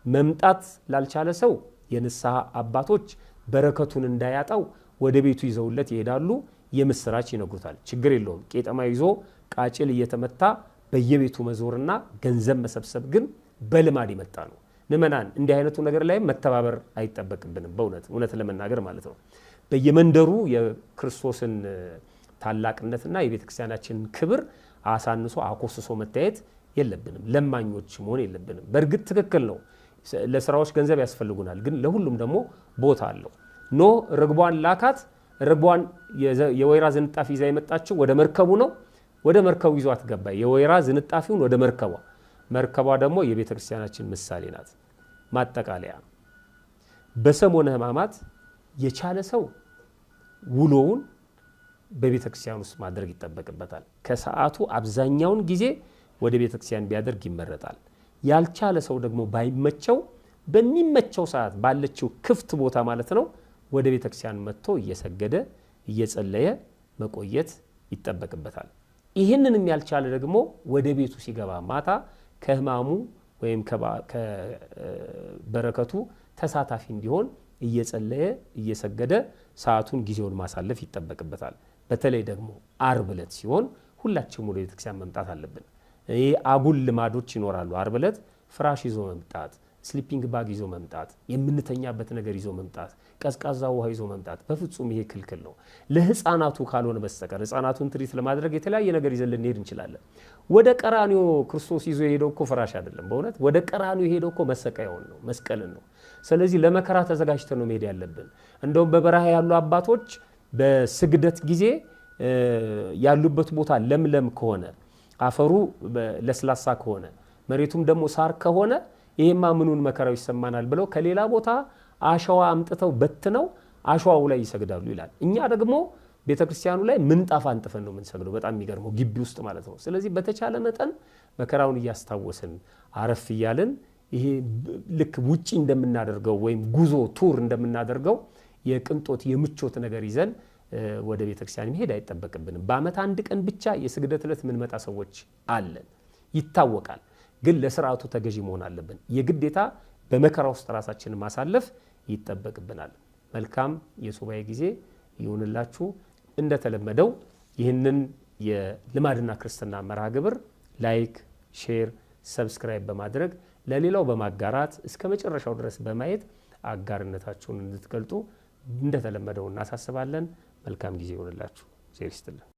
መምጣት ላልቻለ ሰው የንስሐ አባቶች በረከቱን እንዳያጣው ወደ ቤቱ ይዘውለት ይሄዳሉ። የምስራች ይነግሩታል። ችግር የለውም። ቄጠማ ይዞ ቃጭል እየተመታ በየቤቱ መዞርና ገንዘብ መሰብሰብ ግን በልማድ የመጣ ነው። ምዕመናን እንዲህ አይነቱ ነገር ላይ መተባበር አይጠበቅብንም። በእውነት እውነት ለመናገር ማለት ነው። በየመንደሩ የክርስቶስን ታላቅነትና የቤተክርስቲያናችንን ክብር አሳንሶ አኮስሶ መታየት የለብንም። ለማኞች መሆን የለብንም። በእርግጥ ትክክል ነው፣ ለስራዎች ገንዘብ ያስፈልጉናል። ግን ለሁሉም ደግሞ ቦታ አለው። ኖህ ርግቧን ላካት። ርግቧን የወይራ ዝንጣፊ ይዛ የመጣችው ወደ መርከቡ ነው። ወደ መርከቡ ይዟት ገባ። የወይራ ዝንጣፊውን ወደ መርከቧ፣ መርከቧ ደግሞ የቤተ ክርስቲያናችን ምሳሌ ናት። ማጠቃለያ፣ በሰሞነ ሕማማት የቻለ ሰው ውሎውን በቤተ ክርስቲያን ውስጥ ማድረግ ይጠበቅበታል። ከሰዓቱ አብዛኛውን ጊዜ ወደ ቤተ ክርስቲያን ቢያደርግ ይመረጣል። ያልቻለ ሰው ደግሞ ባይመቸው በሚመቸው ሰዓት ባለችው ክፍት ቦታ ማለት ነው ወደ ቤተ ክርስቲያን መጥቶ እየሰገደ እየጸለየ መቆየት ይጠበቅበታል። ይህንንም ያልቻለ ደግሞ ወደ ቤቱ ሲገባ ማታ ከሕማሙ ወይም ከበረከቱ ተሳታፊ እንዲሆን እየጸለየ እየሰገደ ሰዓቱን ጊዜውን ማሳለፍ ይጠበቅበታል። በተለይ ደግሞ አርብ ዕለት ሲሆን ሁላችንም ወደ ቤተክርስቲያን መምጣት አለብን። ይህ አጉል ልማዶች ይኖራሉ። አርብ ዕለት ፍራሽ ይዞ መምጣት፣ sleeping bag ይዞ መምጣት፣ የምንተኛበት ነገር ይዞ መምጣት፣ ቀዝቃዛ ውሃ ይዞ መምጣት በፍጹም ይሄ ክልክል ነው። ለህፃናቱ ካልሆነ በስተቀር ህፃናቱን treat ለማድረግ የተለያየ ነገር ይዘን ልንሄድ እንችላለን። ወደ ቀራኒዮ ክርስቶስ ይዞ የሄደው እኮ ፍራሽ አይደለም። በእውነት ወደ ቀራኒዮ የሄደው እኮ መሰቀያውን ነው፣ መስቀልን ነው። ስለዚህ ለመከራ ተዘጋጅተን ነው መሄድ ያለብን። እንደውም በበረሃ ያሉ አባቶች በስግደት ጊዜ ያሉበት ቦታ ለምለም ከሆነ፣ አፈሩ ለስላሳ ከሆነ፣ መሬቱም ደግሞ ሳር ከሆነ ይሄማ ምኑን መከራው ይሰማናል ብለው ከሌላ ቦታ አሸዋ አምጥተው በትነው አሸዋው ላይ ይሰግዳሉ ይላል። እኛ ደግሞ ቤተክርስቲያኑ ላይ ምንጣፍ አንጥፈን ነው የምንሰግደው። በጣም የሚገርመው ግቢ ውስጥ ማለት ነው። ስለዚህ በተቻለ መጠን መከራውን እያስታወስን አረፍ እያልን ይሄ ልክ ውጪ እንደምናደርገው ወይም ጉዞ tour እንደምናደርገው የቅንጦት የምቾት ነገር ይዘን ወደ ቤተክርስቲያን መሄድ አይጠበቅብንም። በዓመት አንድ ቀን ብቻ የስግደት ዕለት የምንመጣ ሰዎች አለን። ይታወቃል። ግን ለስርዓቱ ተገዢ መሆን አለብን። የግዴታ በመከራ ውስጥ ራሳችንን ማሳለፍ ይጠበቅብናል። መልካም የሱባኤ ጊዜ ይሁንላችሁ። እንደተለመደው ይህንን የልማድና ክርስትና መርሃ ግብር like፣ share፣ subscribe በማድረግ፣ ለሌላው በማጋራት፣ እስከ መጨረሻው ድረስ በማየት አጋርነታችሁን እንድትገልጡ እንደተለመደው እናሳስባለን። መልካም ጊዜ ይሆንላችሁ። እግዚአብሔር ይስጥልን።